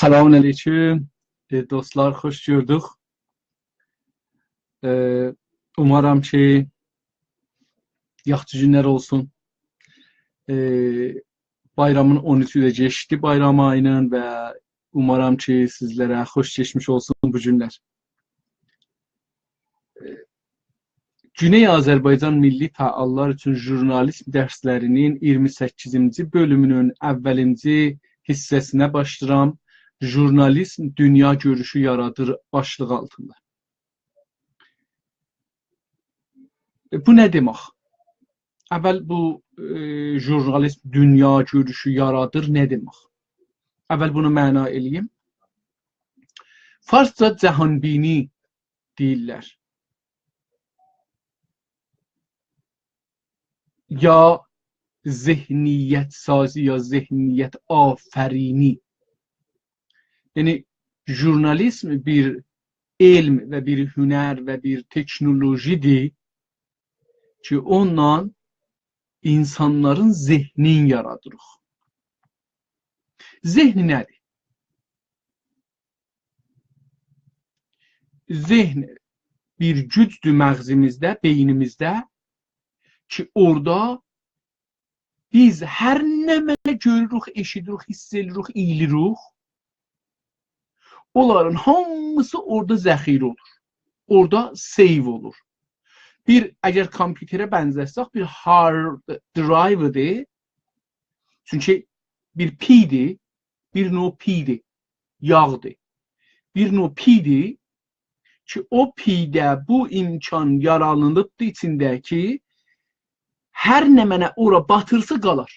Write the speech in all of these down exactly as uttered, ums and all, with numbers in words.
سلام علیکم. ائ، دوستلار، خوش گؤردوک. ائ، اومارام کی، یاخشی گونلر اولسون. ائ، بایرامین اون اوچو ده کئچدی، بایرام آیی‌نین، و اومارام کی، سیزلره خوش کئچمیش اولسون بو گونلر. گونئی آذربایجان میللی فعاللار اوچون ژورنالیسم درسلری‌نین اییرمی سککیزینجی بؤلومونون اوّلینجی حیصه‌سینه باشلاییرام. «ژورنالیسم دونیا گؤروشو یارادیر» باشلیغی آلتیندا. ائ، بو نه دئمک؟ اول بو، ائ، ژورنالیسم دونیا گؤروشو یارادیر، نه دئمک؟ اول بونو معنا ائله‌ییم. فارسجا جهان‌بینی دئییرلر. یا ذهنیت‌سازی، یا ذهنیت‌آفرینی. یعنی، ژورنالیسم بیر علم و بیر هنر و بیر تکنولوژی‌دیر کی، اونونلا اینسانلارین ذهنین یارادیریق. ذهن نه‌دیر؟ ذهن بیر گوجدور مغزیمیزده، بئینیمیزده کی، اورادا بیز هر نمنه گؤروروک، ائشیدیریک، حیس ائدیریک، اییله‌ییریک، اونلارین هامیسی اورادا ذخیره اولور. اورادا save اولور. بیر، اگر کامپیوتره بنزتسک، بیر hard drive-دیر. چونکی بیر پی‌دیر، بیر نوع پی‌دیر، یاغدیر. بیر نوع پی‌دیر کی، او پی‌ده بو امکان یارانیلیبدیر ایچینده کی، هر نمنه اورا باتیرسا قالار.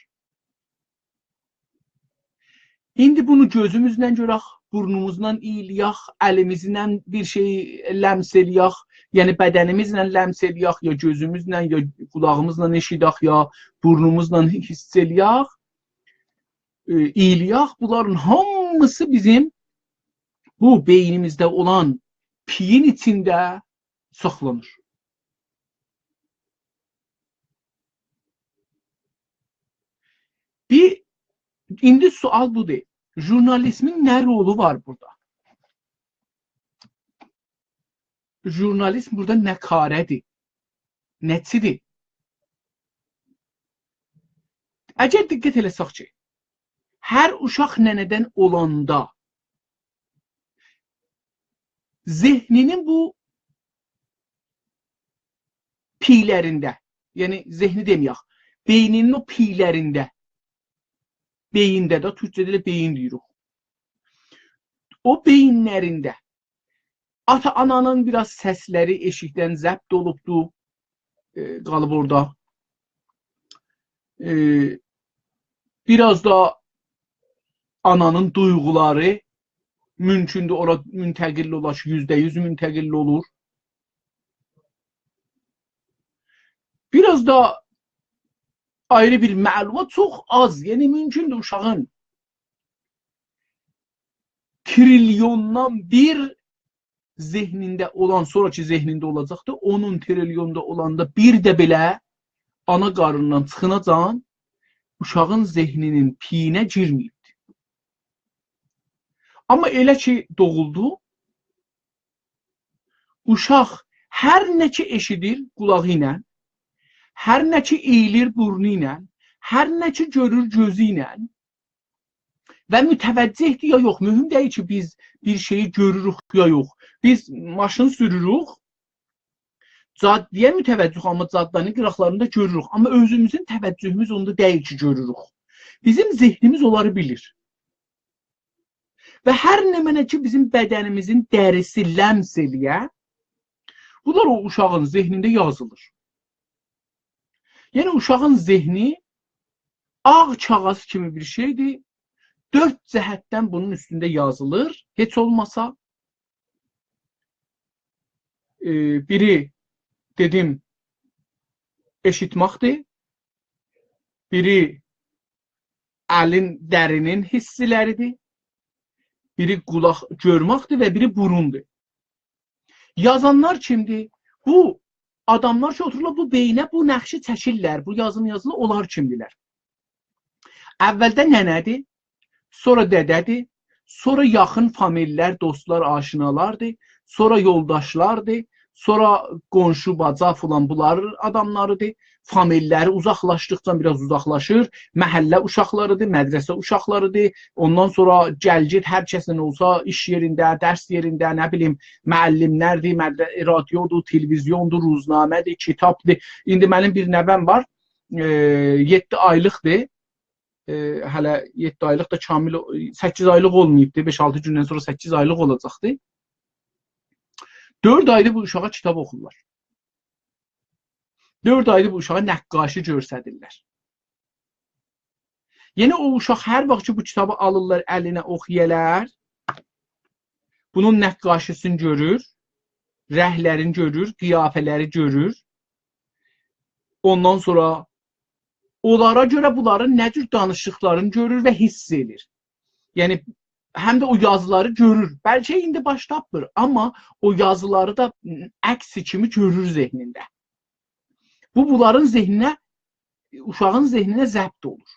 ایندی بونو گؤزوموزله گؤرک، بورنوموزلا اییله‌یک، الیمیزله بیر شئی لمس ائله‌یک، یعنی بدنیمیزله لمس ائله‌یک، یا گؤزوموزله، یا قولاغیمیزلا ائشیدک، یا بورنوموزلا حیس ائله‌یک، ائ، اییله‌یک. بونلارین هامیسی بیزیم بو بئینیمیزده اولان پی‌یین ایچینده ساخلانیر. بیر، ایندی سؤال بودور. ژورنالیسمین نه رولو وار بورادا؟ ژورنالیسم بورادا نه‌کاره‌دیر؟ نه‌چی‌دیر؟ اگر دقت ائله‌سک کی، هر اوشاق ننه‌دن اولاندا ذهنی‌نین بو پی‌لرینده، یعنی ذهنی دئمه‌یک، بئینی‌نین او پی‌لرینده، بئیینده ده، تورکجه‌ده ائله بئیین دئییریک. او بئیینلرینده آتا-آنانین بیر آز سسلری ائشیکدن ضبط اولوبدو، ائ، قالیب اورادا. ائ، بیر آز دا آنانین دویغولاری مومکوندور اورا منتقل اولا کی، یوزده یوز منتقل اولور. بیر آز دا آیری بیر معلومات، چوخ آز، یعنی مومکوندور اوشاغین تریلیوندان بیر ذهنینده اولان، سونرا کی ذهنینده اولاجاقدیر، اونون تریلیوندا اولاندا بیر ده بئله آنا قارنیندان چیخیناجان اوشاغین ذهنی‌نین پی‌یینه گیرمه‌ییبدیر. آمما ائله کی دوغولدو، اوشاق هر نه کی ائشیدیر قولاغی ایله، هر نه کی اییلیر بورنو ایله، هر نه کی گؤرور گؤزو ایله، و متوجه‌دیر یا یوخ. مهم دئییل کی، بیز بیر شئیی گؤروروک یا یوخ. بیز ماشین سوروروک، جاده‌یه متوجه‌یوخ، آمما جاده‌نین قیراقلاریندا گؤروروک. آمما اؤزوموزون توجهوموز اوندا دئییل کی، گؤروروک. بیزیم ذهنیمیز اونلاری بیلیر. و هر نمنه کی، بیزیم بدنیمیزین دریسی لمس ائله‌یه، بونلار او اوشاغین ذهنینده یازیلیر. یعنی، اوشاغین ذهنی آغ کاغیذ کیمی بیر شئیدیر. دؤرد جهتدن بونون اوستونده یازیلیر. هئچ اولماسا، ائ، بیری، دئدیم، ائشیتمکدیر. بیری الین، درینین حیسلریدیر. بیری قولاق گؤرمکدیر و بیری بوروندور. یازانلار کیمدیر؟ بو آداملار کی، اوتورورلار بو بئیینه، بو نقشی چکیرلر، بو یازینی یازیرلار، اونلار کیمدیرلر؟ اولده ننه‌دیر، سونرا دده‌دیر، سونرا یاخین فامیللر، دوستلار، آشنالاردیر، سونرا یولداشلاردیر، سونرا قونشو، باجا فلان بونلارین آداملاریدیر. فامیللری اوزاقلاشدیقجا بیر آز اوزاقلاشیر. محله اوشاقلاریدیر، مدرسه اوشاقلاریدیر. اوندان سونرا گل-گئت هر کسین اولسا، ایش یئرینده، درس یئرینده، نه بیلیم، معلملردیر، مدر-، رادیودور، تلویزیوندور، روزنامه‌دیر، کیتابدیر. ایندی منیم بیر نوه‌م وار، ائ، یئددی آیلیقدیر. ائ، هله یئددی آیلیق دا کامل او-، سککیز آیلیق اولماییبدی. بئش-آلتی گوندن سونرا سککیز آیلیق اولاجاقدی. دؤرد آیدیر بو اوشاغا کیتاب اوخورلار. دؤرد آیدیر بو اوشاغا نقاشی گؤستریرلر. یعنی او اوشاق هر واخت کی، بو کیتابی آلیرلار الینه، اوخویالار، بونون نقاشی‌سینی گؤرور، رنگلرینی گؤرور، قیافه‌لری گؤرور. اوندان سونرا اونلارا گؤره بونلارین نه جور دانیشدیقلارینی گؤرور و حیس ائله‌ییر. یعنی، هم ده او یازیلاری گؤرور. بلکه ایندی باش تاپمیر، آمما او یازیلاری دا، م، عکس کیمی گؤرور ذهنینده. بو، بونلارین ذهنینه، اوشاغین ذهنینه ضبط اولور.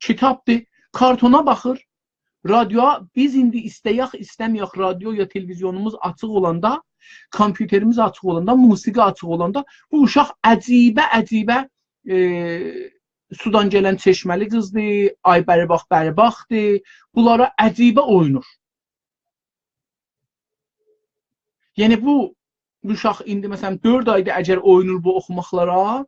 کیتابدیر، کارتونا باخیر، رادیویا، بیز ایندی ایسته‌یک، ایسته‌مه‌یک، رادیو یا تلویزیونوموز آچیق اولاندا، کامپیوتریمیز آچیق اولاندا، موسیقی آچیق اولاندا، بو اوشاق عجیبه، عجیبه، ائ، سودان گلن چشمه‌لی قیزدیر، آی بری باخ، بری باخدیر، بونلارا عجیبه اوینور. یعنی بو، بو اوشاق ایندی، مثلا، دؤرد آیدیر اگر اوینور بو اوخوماقلارا،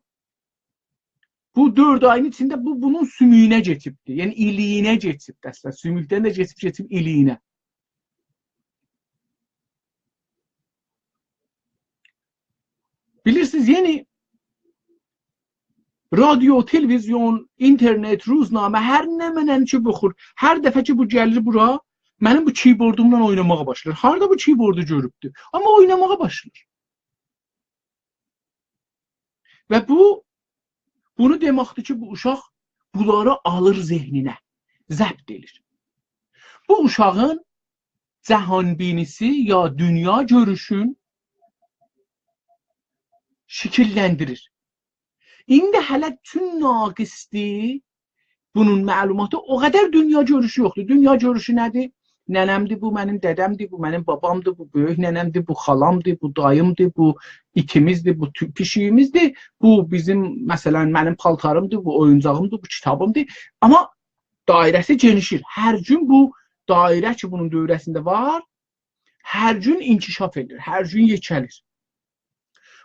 بو دؤرد آیین ایچینده بو، بونون سومویونه کئچیبدیر. یعنی ایلیگینه کئچیبدیر اصلینده. سوموکدن ده کئچیب، کئچیب ایلیگینه. بیلیرسینیز، یعنی رادیو، تلویزیون، اینترنت، روزنامه، هر نمنه کی بو اوخور، هر دفعه کی بو گلیر بورا، منیم بو کیبوردوملا اویناماغا باشلاییر. هاردا بو کیبوردو گؤروبدو؟ آمما اویناماغا باشلاییر. و بو، بونو دئمکدیر کی، بو اوشاق بونلاری آلیر ذهنینه، ضبط ائدیر. بو اوشاغین جهان‌بینی‌سی یا دونیا گؤروشون شکیللندیریر. ایندی هله چون ناقصدیر بونون معلوماتی، او قدر دونیا گؤروشو یوخدور. دونیا گؤروشو نه‌دیر؟ ننه‌مدیر بو، منیم دده‌مدیر بو، منیم بابامدیر بو، بؤیوک ننه‌مدیر بو، خالامدیر بو، داییمدیر بو، ایتیمیزدیر بو، تو-، پیشیگیمیزدیر بو، بیزیم، مثلا، منیم پالتاریمدیر بو، اویونجاغیمدیر بو، کیتابیمدیر. آمما دایره‌سی گئنیشیر. هر گون بو دایره کی، بونون دؤوره‌سینده وار، هر گون انکشاف ائدیر، هر گون یئکه‌لیر.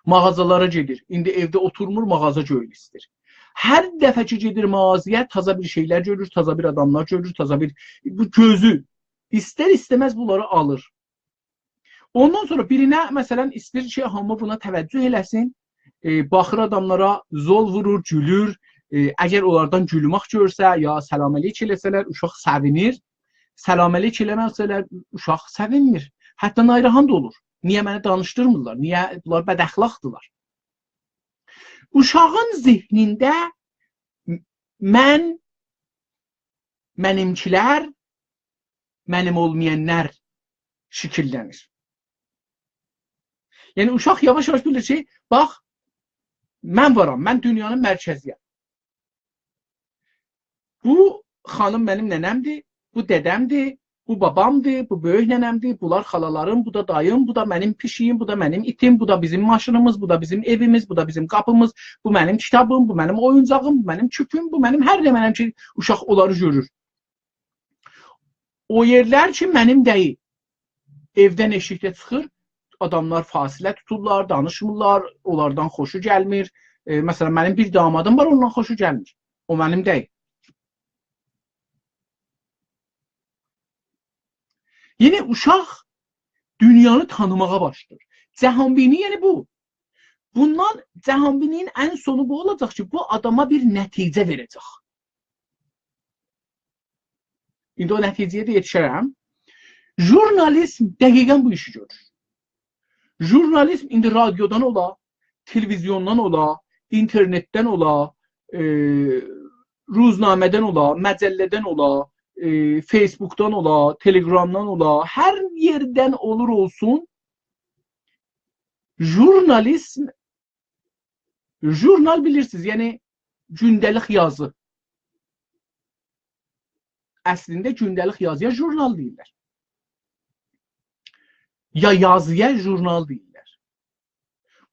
مغازالارا گئدیر. ایندی ائوده اوتورمور، مغازا گؤیلو ایسته‌ییر. هر دفعه کی گئدیر مغازایا، تازا بیر شئیلر گؤرور، تازا بیر آداملار گؤرور، تازا بیر، بو گؤزو ایستر-ایسته‌مز بونلاری آلیر. اوندان سونرا بیرینه، مثلا، ایسته‌ییر کی، هامی بونا توجه ائله‌سین. ائ، باخیر آداملارا، زول وورور، گولور. ائ، اگر اونلاردان گولمک گؤرسه، یا سلام علیک ائله‌سه‌لر، اوشاق سئوینیر. سلام علیک ائله‌مه‌سه‌لر، اوشاق سئوینمیر. حتی ناراحت اولور. نییه منی دانیشدیرمیرلار؟ نییه بونلار بداخلاقدیرلار؟ اوشاغین ذهنینده م-، من، منیمکیلر، منیم اولمایانلار شکیللنیر. یعنی، اوشاق یاواش-یاواش بیلیر کی، باخ، من وارام، من دونیانین مرکزی‌یم. بو خانیم منیم ننه‌مدیر، بو دده‌مدیر، بو بابامدیر، بو بؤیوک ننه‌مدیر، بونلار خالالاریم، بو دا داییم، بو دا منیم پیشیگیم، بو دا منیم ایتیم، بو دا بیزیم ماشینیمیز، بو دا بیزیم ائویمیز، بو دا بیزیم قاپیمیز، بو منیم کیتابیم، بو منیم اویونجاغیم، بو منیم کوپوم، بو منیم هر نمنه‌م کی، اوشاق اونلاری گؤرور. او یئرلر کی، منیم دئییل. ائودن ائشیکده چیخیر، آداملار فاصله توتورلار، دانیشمیرلار، اونلاردان خوشو گلمیر. ائ، مثلا، منیم بیر دامادیم وار، اوندان خوشو گلمیر. او منیم دئییل. یعنی اوشاق دونیانی تانیماغا باشلاییر. جهان‌بینی، یعنی بو. بوندان جهان‌بینی‌نین ان سونو بو اولاجاق کی، بو آداما بیر نتیجه وئره‌جک. ایندی او نتیجه‌یه ده یئتیشرم. ژورنالیسم دقیقا بو ایشی گؤرور. ژورنالیسم ایندی رادیودان اولا، تلویزیوندان اولا، اینترنتدن اولا، ائ، روزنامه‌دن اولا، مجله‌دن اولا، ائ، فیسبوکدان اولا، تلگرامدان اولا، هر یئردن اولور اولسون، ژورنالیسم، ژورنال بیلیرسینیز، یعنی گونده‌لیک یازی. اصلینده گونده‌لیک یازییا ژورنال دئییرلر. یا یازییا ژورنال دئییرلر.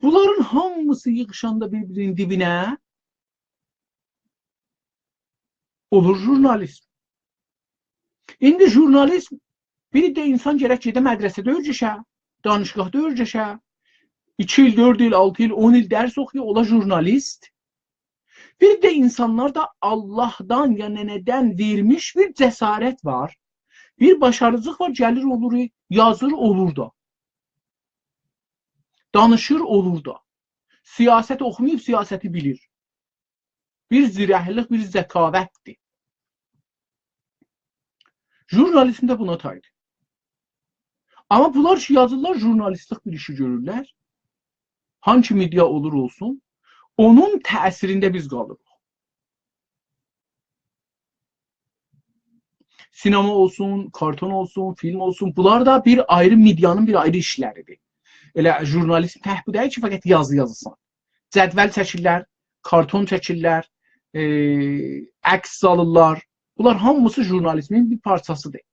بونلارین هامیسی ییغیشاندا بیر-بیرینین دیبینه اولور ژورنالیسم. ایندی ژورنالیسم، بیر ده اینسان گرک گئده مدرسه‌ده اؤیرشه، دانشگاهدا اؤیرشه، ایکی ایل، دؤرد ایل، آلتی ایل، اون ایل درس اوخویا، اولا ژورنالیست. بیر ده اینسانلاردا آللاهدان یا ننه‌دن وئرمیش بیر جسارت وار، بیر باشاریجیق وار، گلیر اولور، یازیر، اولور دا. دانیشیر، اولور دا. سیاست اوخوماییب، سیاستی بیلیر. بیر زیرکلیک، بیر ذکاوتدیر. ژورنالیسم ده بونا تایدیر. آمما بونلار کی یازیرلار، ژورنالیستلیک بیر ایشی گؤرورلر. هانسی مئدیا اولور اولسون، اونون تأثیرینده بیز قالیریق. سینما اولسون، کارتون اولسون، فیلم اولسون، بونلار دا بیر آیری مئدیانین بیر آیری ایشلریدیر. ائله ژورنالیسم تک بو دئییل کی، فقط یازی یازیرسان. جدول چکیرلر، کارتون چکیرلر، ائ، عکس سالیرلار. بونلار هامیسی ژورنالیسمین بیر پارچاسیدیر.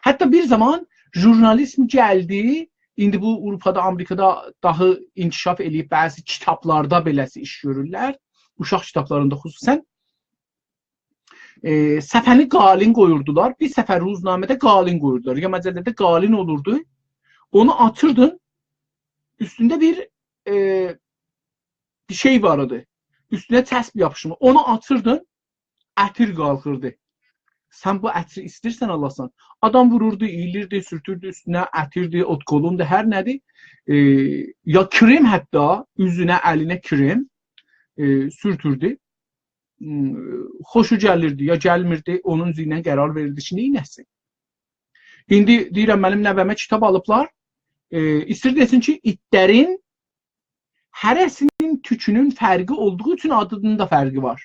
حتی بیر زامان ژورنالیسم گلدی، ایندی بو آوروپادا، آمریکادا داها انکشاف ائله‌ییب، بعضی کیتابلاردا بئله‌سی ایش گؤرورلر، اوشاق کیتابلاریندا خصوصا. ائ، صفحه‌نی قالین قویوردولار، بیر صفحه روزنامه‌ده قالین قویوردولار، یا مجله‌ده قالین اولوردو، اونو آچیردین، اوستونده بیر، ائ، بیر شئی وار ایدی، اوستونه چسب یاپیشیمی، اونو آچیردین، عطیر قالخیردی. سن بو عطری ایسته‌ییرسن آلاسان. آدام ووروردو، اییلیردی، سورتوردو اوستونه، عطیردی، اودکلوندو، هر نه‌دیر. ائ، یا کرم حتی، اوزونه، الینه کرم، ائ، سورتوردو. م، خوشو گلیردی، یا گلمیردی، اونون اوزو ایله قرار وئریردی کی، نئینه‌سین. ایندی دئییرم، منیم نوه‌مه کیتاب آلیبلار. ائ، ایسته‌ییر دئسین کی، ایتلرین هره‌سینین توکونون فرقی اولدوغو اوچون آدینین دا فرقی وار.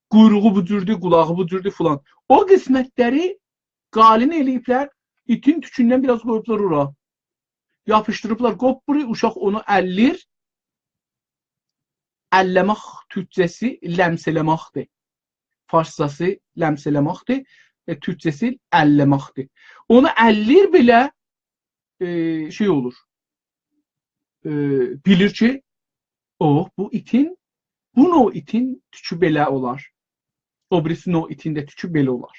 قویروغو بو جوردور، قولاغی بو جوردور فلان. او قسمتلری قالین ائله‌ییبلر، ایتین توکوندن بیر آز قویوبلار اورا. یاپیشدیریبلار، قوپمور، اوشاق اونو اللیر. الله‌مک تورکجه‌سی لمس ائله‌مکدیر. فارسجاسی لمس ائله‌مکدیر، ائ، تورکجه‌سی الله‌مکدیر. اونو اللیر بئله، ائ، شئی اولور. ائ، بیلیر کی، او، بو ایتین، بو نوع ایتین توکو بئله اولار. او بیریسی نوع ایتین ده توکو بئله اولار.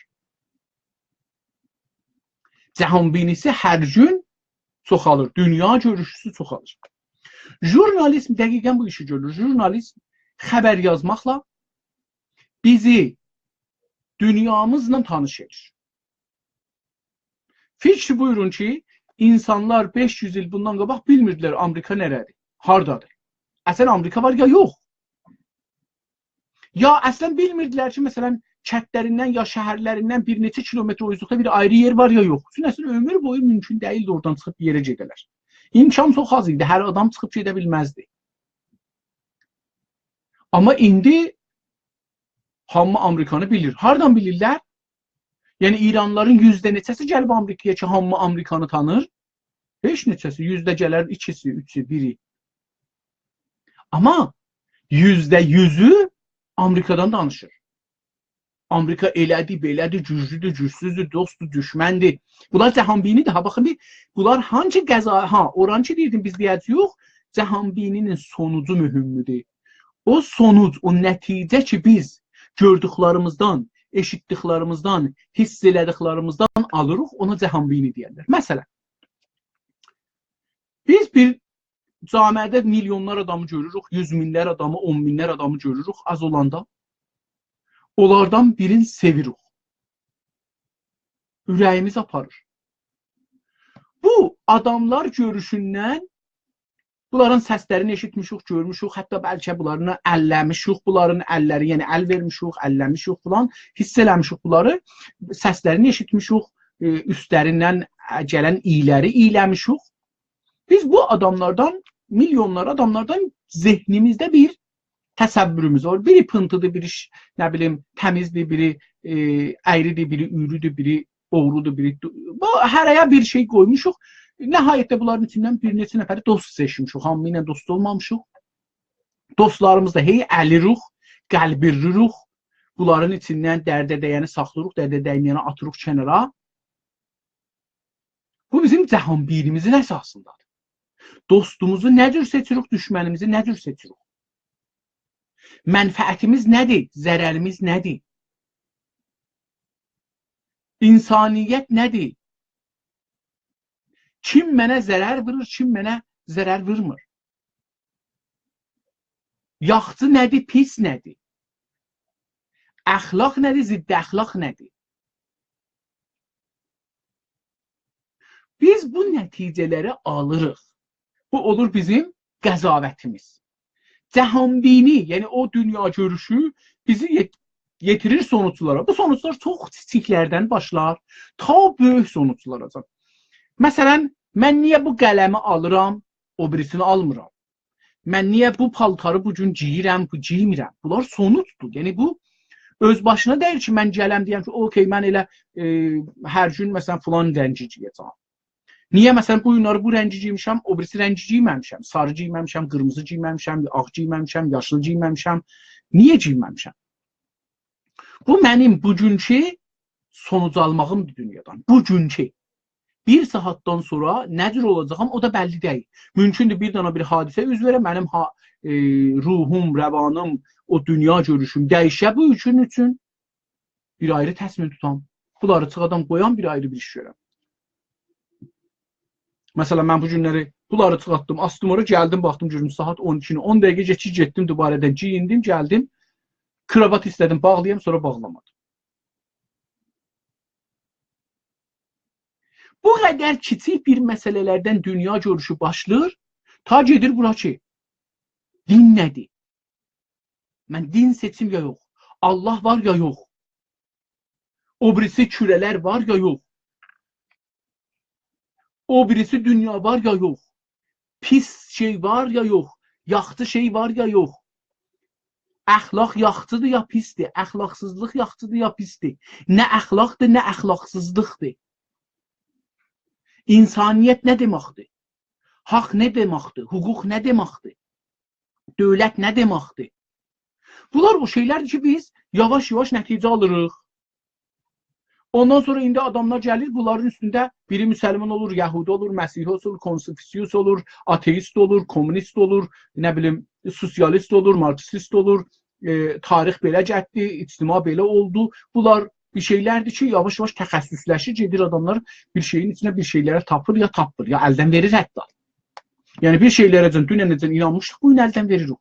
جهان‌بینی‌سی هر گون چوخالیر، دونیا گؤروشوسو چوخالیر. ژورنالیسم دقیقا بو ایشی گؤرور. ژورنالیسم خبر یازماقلا بیزی دونیامیزلا تانیش ائدیر. فیکیر بویورون کی، اینسانلار بئش یوز ایل بوندان قاباق بیلمیردیلر آمریکا نه‌ده‌دیر، هاردادیر. اصلا آمریکا وار یا یوخ. یا اصلا بیلمیردیلر کی، مثلا، کندلریندن یا شهرلریندن بیر نئچه کیلومتر اوزاقدا بیر آیری یئر وار یا یوخ. چونکی اصلا عؤمور بویو مومکون دئییلدی اورادان چیخیب بیر یئره گئده‌لر. امکان چوخ آز ایدی، هر آدام چیخیب گئده بیلمزدی. آمما ایندی هامی آمریکانی بیلیر. هاردان بیلیرلر؟ یعنی ایرانلیلارین یوزده نئچه‌سی گلیب آمریکایا کی، هامی آمریکانی تانیر؟ هئچ نئچه‌سی، یوزده گلر ایکیسی، اوچو، بیری. آمما یوزده یوزو آمریکادان دانیشیر. آمریکا ائله‌دی، بئله‌دی، گوجلودور، گوجسوزدور، دوستدور، دوشمندیر. بونلار جهان‌بینی‌دیر. ها، باخین، بیر، بونلار هانسی قضا، ها، اورانکی دئییردیم، بیز دئیه‌جه‌ییک، جهان‌بینی‌نین سونوجو مهمدور. او سونوج، او نتیجه کی، بیز گؤردوکلریمیزدن، ائشیتدیکلریمیزدن، حیس ائله‌دیکلریمیزدن آلیریق، اونا جهان‌بینی دئیرلر. مثلا، بیز بیر جامعه‌ده میلیونلار آدامی گؤروروک، یوز مینلر آدامی، اون مینلر آدامی گؤروروک، آز اولاندا. اونلاردان بیرینی سئویریک. اوره‌ییمیز آپاریر. بو آداملار گؤروشوندن بونلارین سسلرینی ائشیتمیشیک، گؤرموشوک، حتی بلکه بونلارینی الله‌میشیک، بونلارین اللری، یعنی ال وئرمیشیک، الله‌میشیک فلان، حیس ائله‌میشیک بونلاری، سسلرینی ائشیتمیشیک، ائ، اوستلریندن، ائ، گلن اییلری اییله‌میشیک. بیز بو آداملاردان، میلیونلار آداملاردان ذهنیمیزده بیر تصوروموز وار. بیری پینتی‌دیر، بیری ش-، نه بیلیم، تمیزدیر، بیری، ائ، اَیری‌دیر، بیری اویرودور، بیری اوغرودور، بیری دو-، بو هره‌یه بیر شئی قویموشوق. نهایتده بونلارین ایچیندن بیر نئچه نفری دوست سئچمیشیک. هامی ایله دوست اولمامیشیق. دوستلاریمیزی دا هئی الیریک، قلبیرلیریک. بونلارین ایچیندن درده دَیَنی ساخلاییریق، درده دَیمه‌ینی آتیریق کنارا. بو بیزیم جهان‌بینیمیزین اساسیندادیر. دوستوموزو نه جور سئچیریک، دوشمنیمیزی نه جور سئچیریک؟ منفعتیمیز نه‌دیر، ضرریمیز نه‌دیر؟ انسانیت نه‌دیر؟ کیم منه ضرر وورور، کیم منه ضرر وورمور؟ یاخشی نه‌دیر، پیس نه‌دیر؟ اخلاق نه‌دیر، ضد اخلاق نه‌دیر؟ بیز بو نتیجه‌لری آلیریق. بو اولور بیزیم قضاوتیمیز. جهان‌بینی، یعنی او دونیا گؤروشو بیزی یئت-، یئتیریر سونوجلارا. بو سونوجلار چوخ کیچیکلردن باشلار، تا بؤیوک سونوجلاراجان. مثلا، من نییه بو قلمی آلیرام، او بیریسینی آلمیرام؟ من نییه بو پالتاری بو گون گئییرم، بو گئیمیرم؟ بونلار سونوجدور. یعنی، بو اؤز باشینا دئییل کی، من گلم دئیم کی، اوکی، من ائله، ائ، هر گون، مثلا، فلان رنگی گئیه‌جم. نییه، مثلا، بو گونلری بو رنگی گئیمیشم، او بیریسی رنگی گئیمه‌میشم؟ ساری گئیمه‌میشم، قیرمیزی گئیمه‌میشم، آغ گئیمه‌میشم، یاشیل گئیمه‌میشم. نییه گئیمه‌میشم؟ بو منیم بوگونکو سونوج آلماغیمدیر دونیادان. بوگونکو. بیر ساعاتدان سونرا نه جور اولاجاغام، او دا بللی دئییل. مومکوندور، بیر دنه بیر حادثه اوز وئره، منیم ها-، ائ، روحوم، روانیم، او دونیا گؤروشوم دییشه، بو اوچون، اوچون بیر آیری تصمیم توتام. بونلاری چیخادام، قویام، بیر آیری بیر ایش گؤرم. مثلا، من بو گونلری بونلاری چیخارتدیم، آسدیم اورا، گلدیم، باخدیم، گؤردوم ساعات اون ایکینی، اون دقیقه کئچیر، گئتدیم، دوباره‌دن گئییندیم، گلدیم. کراوات ایسته‌دیم باغلایام، سونرا باغلامادیم. بو قدر کیچیک بیر مسئله‌لردن دونیا گؤروشو باشلاییر، تا گئدیر بورا کی، دین نه‌دیر؟ من دین سئچیم یا یوخ؟ الله وار یا یوخ؟ او بیریسی کوره‌لر وار یا یوخ؟ او بیریسی دونیا وار یا یوخ؟ پیس شئی وار یا یوخ؟ یاخشی شئی وار یا یوخ؟ اخلاق یاخشیدیر یا پیسدیر؟ اخلاقسیزلیق یاخشیدیر یا پیسدیر؟ نه اخلاقدیر، نه اخلاقسیزلیقدیر. انسانیت نه دئمکدیر؟ حاق نه دئمکدیر؟ حقوق نه دئمکدیر؟ دؤولت نه دئمکدیر؟ بونلار او شئیلردیر کی، بیز یاواش-یاواش نتیجه آلیریق. اوندان سونرا ایندی آداملار گلیر، بونلارین اوستونده بیری مسلمان اولور، یهودی اولور، مسیحی اولور، کنفوسیوس اولور، آتئیست اولور، کمونیست اولور، نه بیلیم، سوسیالیست اولور، مارکسیست اولور، ائ، تاریخ بئله گئتدی، اجتماع بئله اولدو. بونلار بیر شئیلردیر کی، یاواش-یاواش تخصصلشیر، گئدیر آداملار بیر شئیین ایچینه بیر شئیلری تاپیر، یا تاپمیر، یا الدن وئریر حتی. یعنی، بیر شئیلره‌جن، دوننه‌جن اینانمیشدیق، بو گون الدن وئریریک.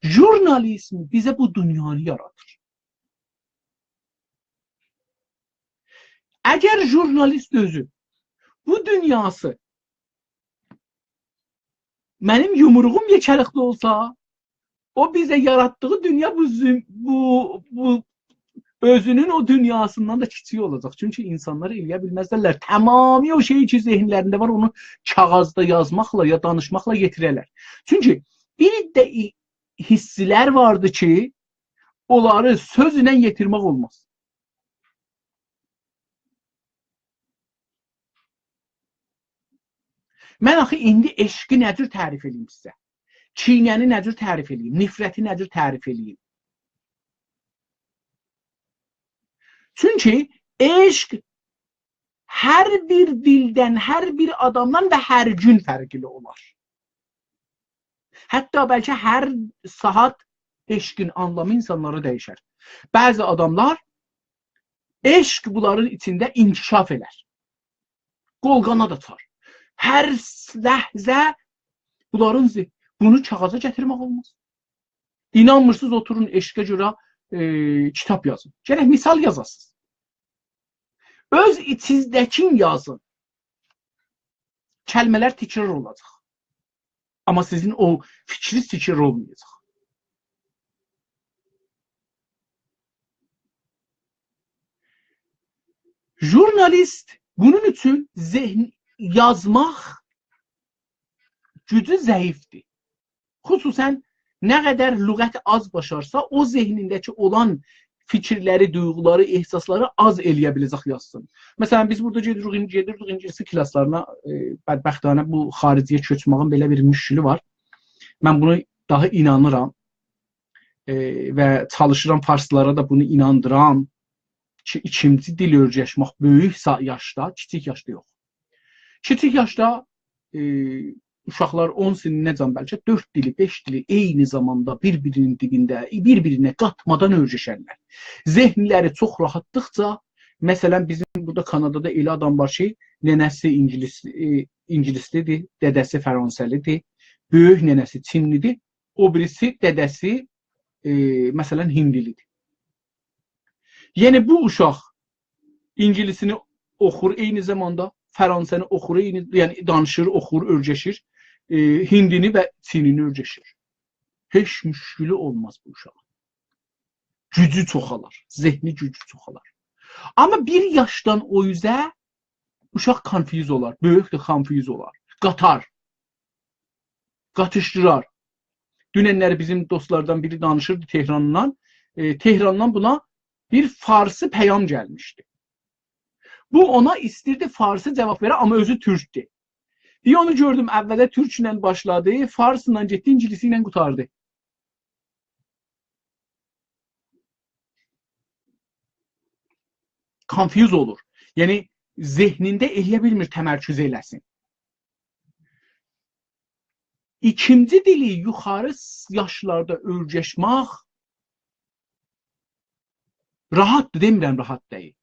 ژورنالیسم بیزه بو دونیانی یارادیر. اگر ژورنالیست اؤزو بو دونیاسی منیم یومروغوم یئکه‌لیکده اولسا، او بیزه یاراتدیغی دونیا بو زوم-، بو، بو اؤزونون او دونیاسیندان دا کیچیک اولاجاق. چونکی اینسانلار ائله‌یه بیلمزلر تمامی او شئیی کی، ذهنلرینده وار، اونو کاغیذدا یازماقلا یا دانیشماقلا یئتیره‌لر. چونکی بیر ده ای-، حیسلر واردی کی، اونلاری سؤز ایله یئتیرمک اولماز. من آخی ایندی عشقی نه جور تعریف ائله‌ییم سیزه؟ کینه‌نی نه جور تعریف ائله‌ییم؟ نفرتی نه جور تعریف ائله‌ییم؟ چونکی عشق هر بیر دیلدن، هر بیر آدامدان و هر گون فرقلی اولار. حتی بلکه هر ساعات عشقین آنلامی اینسانلارا دییشر. بعضی آداملار، عشق بونلارین ایچینده انکشاف ائلر. قول-قاناد آچار. هر س-، لحظه بونلارین ذه-، بونو کاغاذا گتیرمک اولماز. اینانمیرسینیز، اوتورون عشقه گؤره، ائ، کیتاب یازین. گرک مثال یازاسینیز. اؤز ایچیزده‌کین یازین. کلمه‌لر تکرار اولاجاق. آمما سیزین او فیکرینیز تکرار اولمایاجاق. ژورنالیست بونون اوچون ذهن یازماق گوجو ضعیفدیر. خصوصاً نه قدر لغت آز باشارسا، او ذهنینده‌کی اولان فیکیرلری، دویغولاری، احساسلاری آز ائلیه بیله‌جک یازسین. مثلاً، بیز بورادا گئدیریک، گئدیردیک اینگیلیس کلاسلارینا، ائ، بدبختانه بو خاریجی‌یه کؤچمه‌یین بئله بیر مشکلی وار. من بونو داها اینانیرام. ائ، و چالیشیرام فارسلارا دا بونو ایناندیرام کی، ایکینجی دیل اؤیرشمک بؤیوک سا-، یاشدا، کیچیک یاشدا یوخ. کیچیک یاشدا، ائ، اوشاقلار اون سنینه‌جن بلکه دؤرد دیلی، بئش دیلی عینی زاماندا بیر-بیرینین دیبینده، بیر-بیرینه قاتمادان اؤیرشرلر. ذهنلری چوخ راحاتلیقجا، مثلاً، بیزیم بورادا کانادادا ائله آدام وار کی، ننه‌سی اینگیلیس، ائ، اینگیلیسلی‌دیر، دده‌سی فرانسه‌لی‌دیر، بؤیوک ننه‌سی چینلی‌دیر، او بیریسی دده‌سی، ائ، مثلاً، هیندیلی‌دیر. یعنی، بو اوشاق اینگیلیسینی اوخور عینی زاماندا، فرانسه‌نی اوخور عینی، یعنی دانیشیر، اوخور، اؤیرشیر، ائ، هیندینی و چینینی اؤیرشیر. هئچ مشکلی اولماز بو اوشاغین. گوجو چوخالار، ذهنی گوجو چوخالار. آمما بیر یاشدان او اوزه اوشاق confuse اولار، بؤیوک ده confuse اولار. قاتار. قاتیشدیرار. دوننلری بیزیم دوستلاردان بیری دانیشیردی تهراندان. ائ، تهراندان بونا بیر فارسی پیام گلمیشدی. بو اونا ایستیردی فارسی جاواب وئره، آمما اؤزو تورکدور. بیر اونو گؤردوم، اوّله تورکله باشلادی، فارسلا گئتدی، اینگیلیسی ایله قوتاردی. Confuse اولور. یعنی، ذهنینده ائلیه بیلمیر تمرکز ائله‌سین. ایکینجی دیلی یوخاری س-، یاشلاردا اؤیرشمک راحاتدیر، دئمیرم راحات دئییل.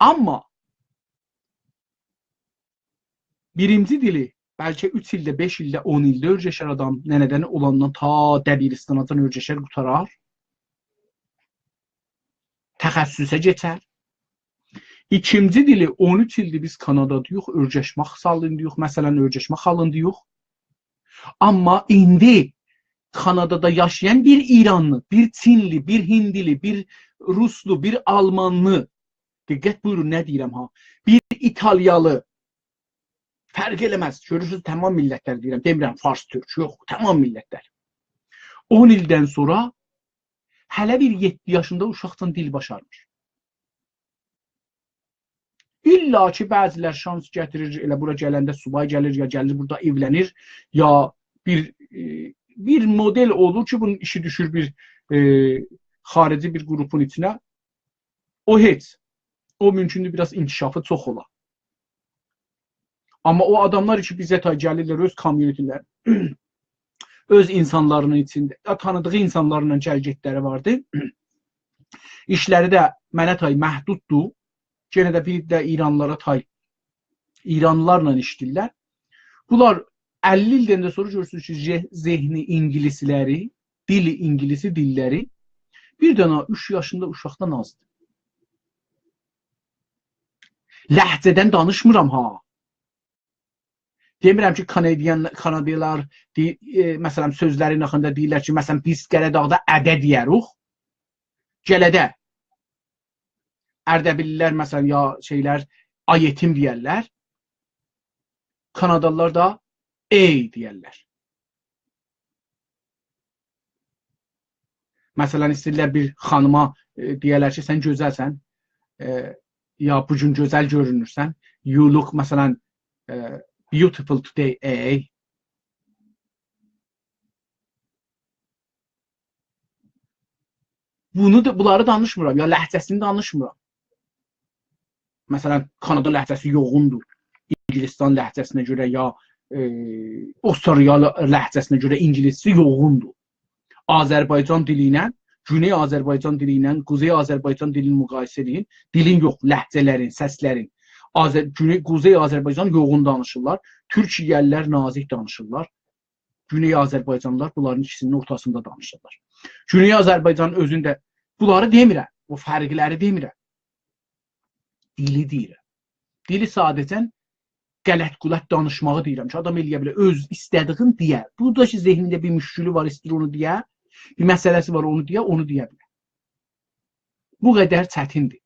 آمما بیرینجی دیلی بلکه اوچ ایلده، بئش ایلده، اون ایلده اؤیرشر آدام، ننه‌دن اولاندان تا دبیرستاناجان اؤیرشر، قوتارار. تخصصه کئچر. ایکینجی دیلی اون اوچ ایلدیر بیز کانادادایوخ، اؤیرشمک حالیندایوخ، مثلاً، اؤیرشمک حالیندایوخ. آمما ایندی کانادادا یاشایان بیر ایرانلی، بیر چینلی، بیر هیندیلی، بیر روسلو، بیر آلمانلی، دقت بویورون، نه دئییرم ها، بیر ایتالیالی، فرق ائله‌مز. گؤرورسونوز، تمام میللتلر دئییرم، دئمیرم فارس، تورک، یوخ، تمام میللتلر. اون ایلدن سونرا هله بیر یئددی یاشیندا اوشاقدان دیل باشارمیر. الا کی، بعضیلر شانس گتیریر، ائله بورا گلنده سوبای گلیر، یا گلیر بورادا ائولنیر، یا بیر، ائ، بیر مدل اولور کی، بونون ایشی دوشور بیر، ائ، خاریجی بیر گروپون ایچینه. او هئچ. او مومکوندور، بیر آز انکشافی چوخ اولا. آمما او آداملار کی، بیزه تای گلیرلر، اؤز community-لر، اؤز اینسانلارینین ایچینده، یا تانیدیغی اینسانلارلا گل-گئتلری واردی. ایشلری ده منه تای محدوددور. یئنه ده بیر ده ایرانلیلارا تای، ایرانلیلارلا ایشله‌ییرلر. بونلار اللی ایلدن ده سونرا گؤرورسونوز کی، ذه-، ذهنی اینگیلیسلری، دیلی اینگیلیسی دیللری بیر دنه اوچ یاشیندا اوشاقدان آزدیر. لهجه‌دن دانیشمیرام ها. دئمیرم کی، کانادیان، کانادیلار دئ-، ائ، مثلاً، سؤزلرین حاقیندا دئییرلر کی، مثلاً، بیز قره‌داغدا اده دئیه‌ریک. گله‌ده. اردبیللیلر، مثلاً، یا شئیلر، آی یئتیم دئیرلر. کانادالیلار دا ای دئیرلر. مثلاً، ایسته‌ییرلر بیر خانیما، ائ، دئیه‌لر کی، سن گؤزلسن، ائ، یا بو گون گؤزل گؤرونورسن، you look، مثلاً، ائ، beautiful today، ای. بونو دا، بونلاری دانیشمیرام، یا لهجه‌سینی دانیشمیرام. مثلا، کانادا لهجه‌سی یوغوندور. اینگیلیستان لهجه‌سینه گؤره یا، ائ، استرالیا لهجه‌سینه گؤره اینگیلیسجه یوغوندور. آذربایجان دیلی ایله، گونئی آذربایجان دیلی ایله قوزئی آذربایجان دیلینی مقایسه ائدین. دیلین یوخ، لهجه‌لرین، سسلرین. آذر-، گونئی، قوزئی آذربایجان یوغون دانیشیرلار. تورکیه‌لی‌لر نازیک دانیشیرلار. گونئی آذربایجانلی‌لار بونلارین ایکیسینین اورتاسیندا دانیشیرلار. گونئی آذربایجان اؤزونده بونلاری دئمیرم، او فرقلری دئمیرم. دیلی دئییرم. دیلی ساده‌جه غلط-غولط دانیشماغی دئییرم کی، آدام ائلیه بیلر، اؤز ایسته‌دیگین دئیه. بورادا کی، ذهنینده بیر مشکلی وار، ایسته‌ییر اونو دئیه، بیر مسئله‌سی وار، اونو دئیه، اونو دئیه بیلر. بو قدر چتیندیر.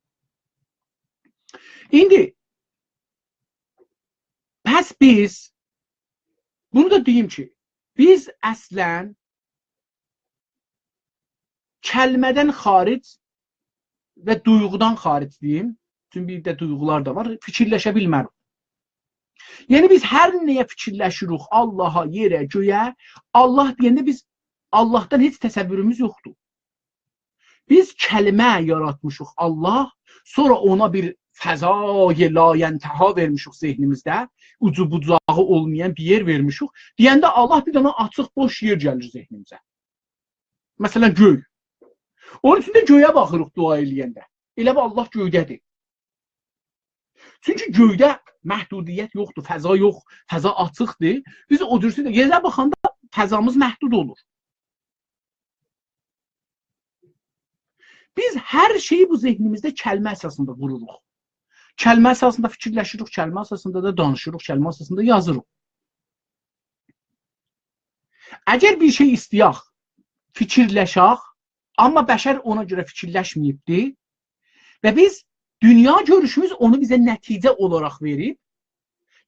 ایندی، پس بیز، بونو دا دئییم کی، بیز اصلا کلمه‌دن خارج و دویغودان خارج دئییم، چونکی بیر ده دویغولار دا وار، فیکیرلشه بیلمه‌ریک. یعنی، بیز هر نه‌یه فیکیرلشیریک، آللاها، یئره، گؤیه، آللاه دئینده بیز آللاهدان هئچ تصوروموز یوخدور. بیز کلمه یاراتمیشیق، آللاه، سونرا اونا بیر فضای لاینتها وئرمیشیک ذهنیمیزده، اوجو بوجاغی اولمایان بیر یئر وئرمیشیک. دئینده آللاه، بیر دنه آچیق بوش یئر گلیر ذهنیمیزه. مثلا، گؤی. اونون اوچون ده گؤیه باخیریق دعا ائله‌ینده. ائله بیل آللاه گؤیده‌دیر. چونکی گؤیده محدودیت یوخدور، فضا یوخ، فضا آچیقدیر. بیز او جور ده یئره باخاندا فضامیز محدود اولور. بیز هر شئیی بو ذهنیمیزده کلمه اساسیندا قوروروق. کلمه اساسیندا فیکیرلشیریک، کلمه اساسیندا دا دانیشیریق، کلمه اساسیندا یازیریق. اگر بیر شئی ایسته‌یک، فیکیرلشک، آمما بشر اونا گؤره فیکیرلشمه‌ییبدی و بیز، دونیا گؤروشوموز اونو بیزه نتیجه اولاراق وئریب.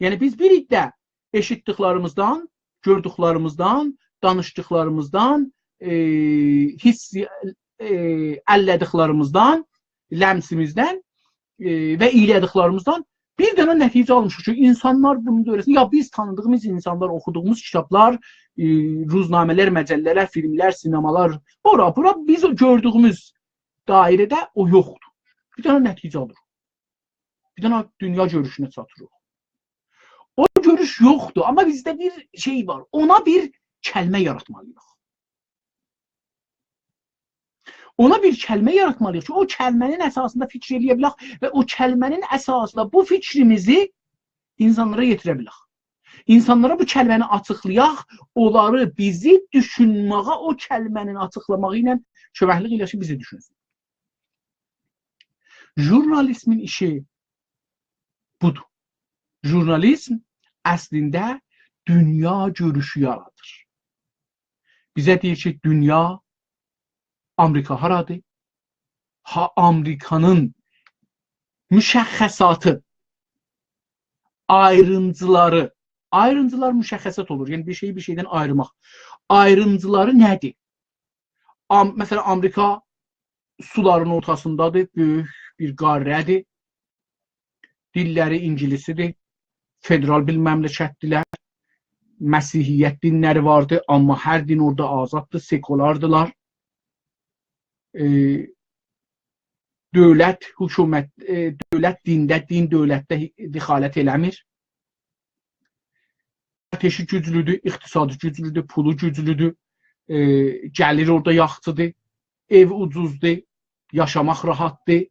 یعنی، بیز بیر عده ائشیتدیکلریمیزدن، گؤردوکلریمیزدن، دانیشدیقلاریمیزدان، ائ، حس، ائ، الله‌دیکلریمیزدن، لمسیمیزدن، ائ، و ائله‌دیکلریمیزدن بیر دنه نتیجه آلمیشیق کی، اینسانلار بونون دؤوره‌سینده، یا بیز تانیدیغیمیز اینسانلار، اوخودوغوموز کیتابلار، ائ، روزنامه‌لر، مجله‌لر، فیلملر، سینمالار، اورا، بورا، بیز او گؤردوغوموز دایره‌ده او یوخدور. بیر دنه نتیجه آلیریق. بیر دنه دونیا گؤروشونه چاتیریق. او گؤروش یوخدور، آمما بیزده بیر شئی وار. اونا بیر کلمه یاراتمالی‌ییق. اونا بیر کلمه یاراتمالی‌ییق کی، او کلمه‌نین اساسیندا فیکیر ائله‌یه بیلک و او کلمه‌نین اساسیندا بو فیکریمیزی اینسانلارا یئتیره بیلک. اینسانلارا بو کلمه‌نی آچیقلایاق، اونلاری بیزی دوشونمه‌یه، او کلمه‌نین آچیقلاماغی ایله کؤمکلیک ائله‌یک کی، بیزی دوشونسون. ژورنالیسمین ایشی بودور. ژورنالیسم اصلینده دونیا گؤروشو یارادیر. بیزه دئییر کی، دونیا، آمریکا هارادیر؟ ها، آمریکانین مشخصاتی، آیرینتیلاری، آیرینتیلار مشخصات اولور. یعنی، بیر شئیی بیر شئیدن آییرماق. آیرینتیلاری نه‌دیر؟ آم-، مثلا، آمریکا سولارین اورتاسیندادیر، بؤیوک بیر قاره‌دیر. دیللری اینگیلیسی‌دیر. فدرال بیر مملکتدیرلر. مسیحیت دینلری واردی، آمما هر دین اورادا آزاددیر، سکولاردیلار. ائ، دؤولت، حکومت، ائ، دؤولت دینده، دین دؤولتده دخالت ائله‌میر. ارتشی گوجلودور، اقتصادی گوجلودور، پولو گوجلودور، ائ، گلیر اورادا یاخشیدیر، ائو اوجوزدور، یاشاماق راحتدیر.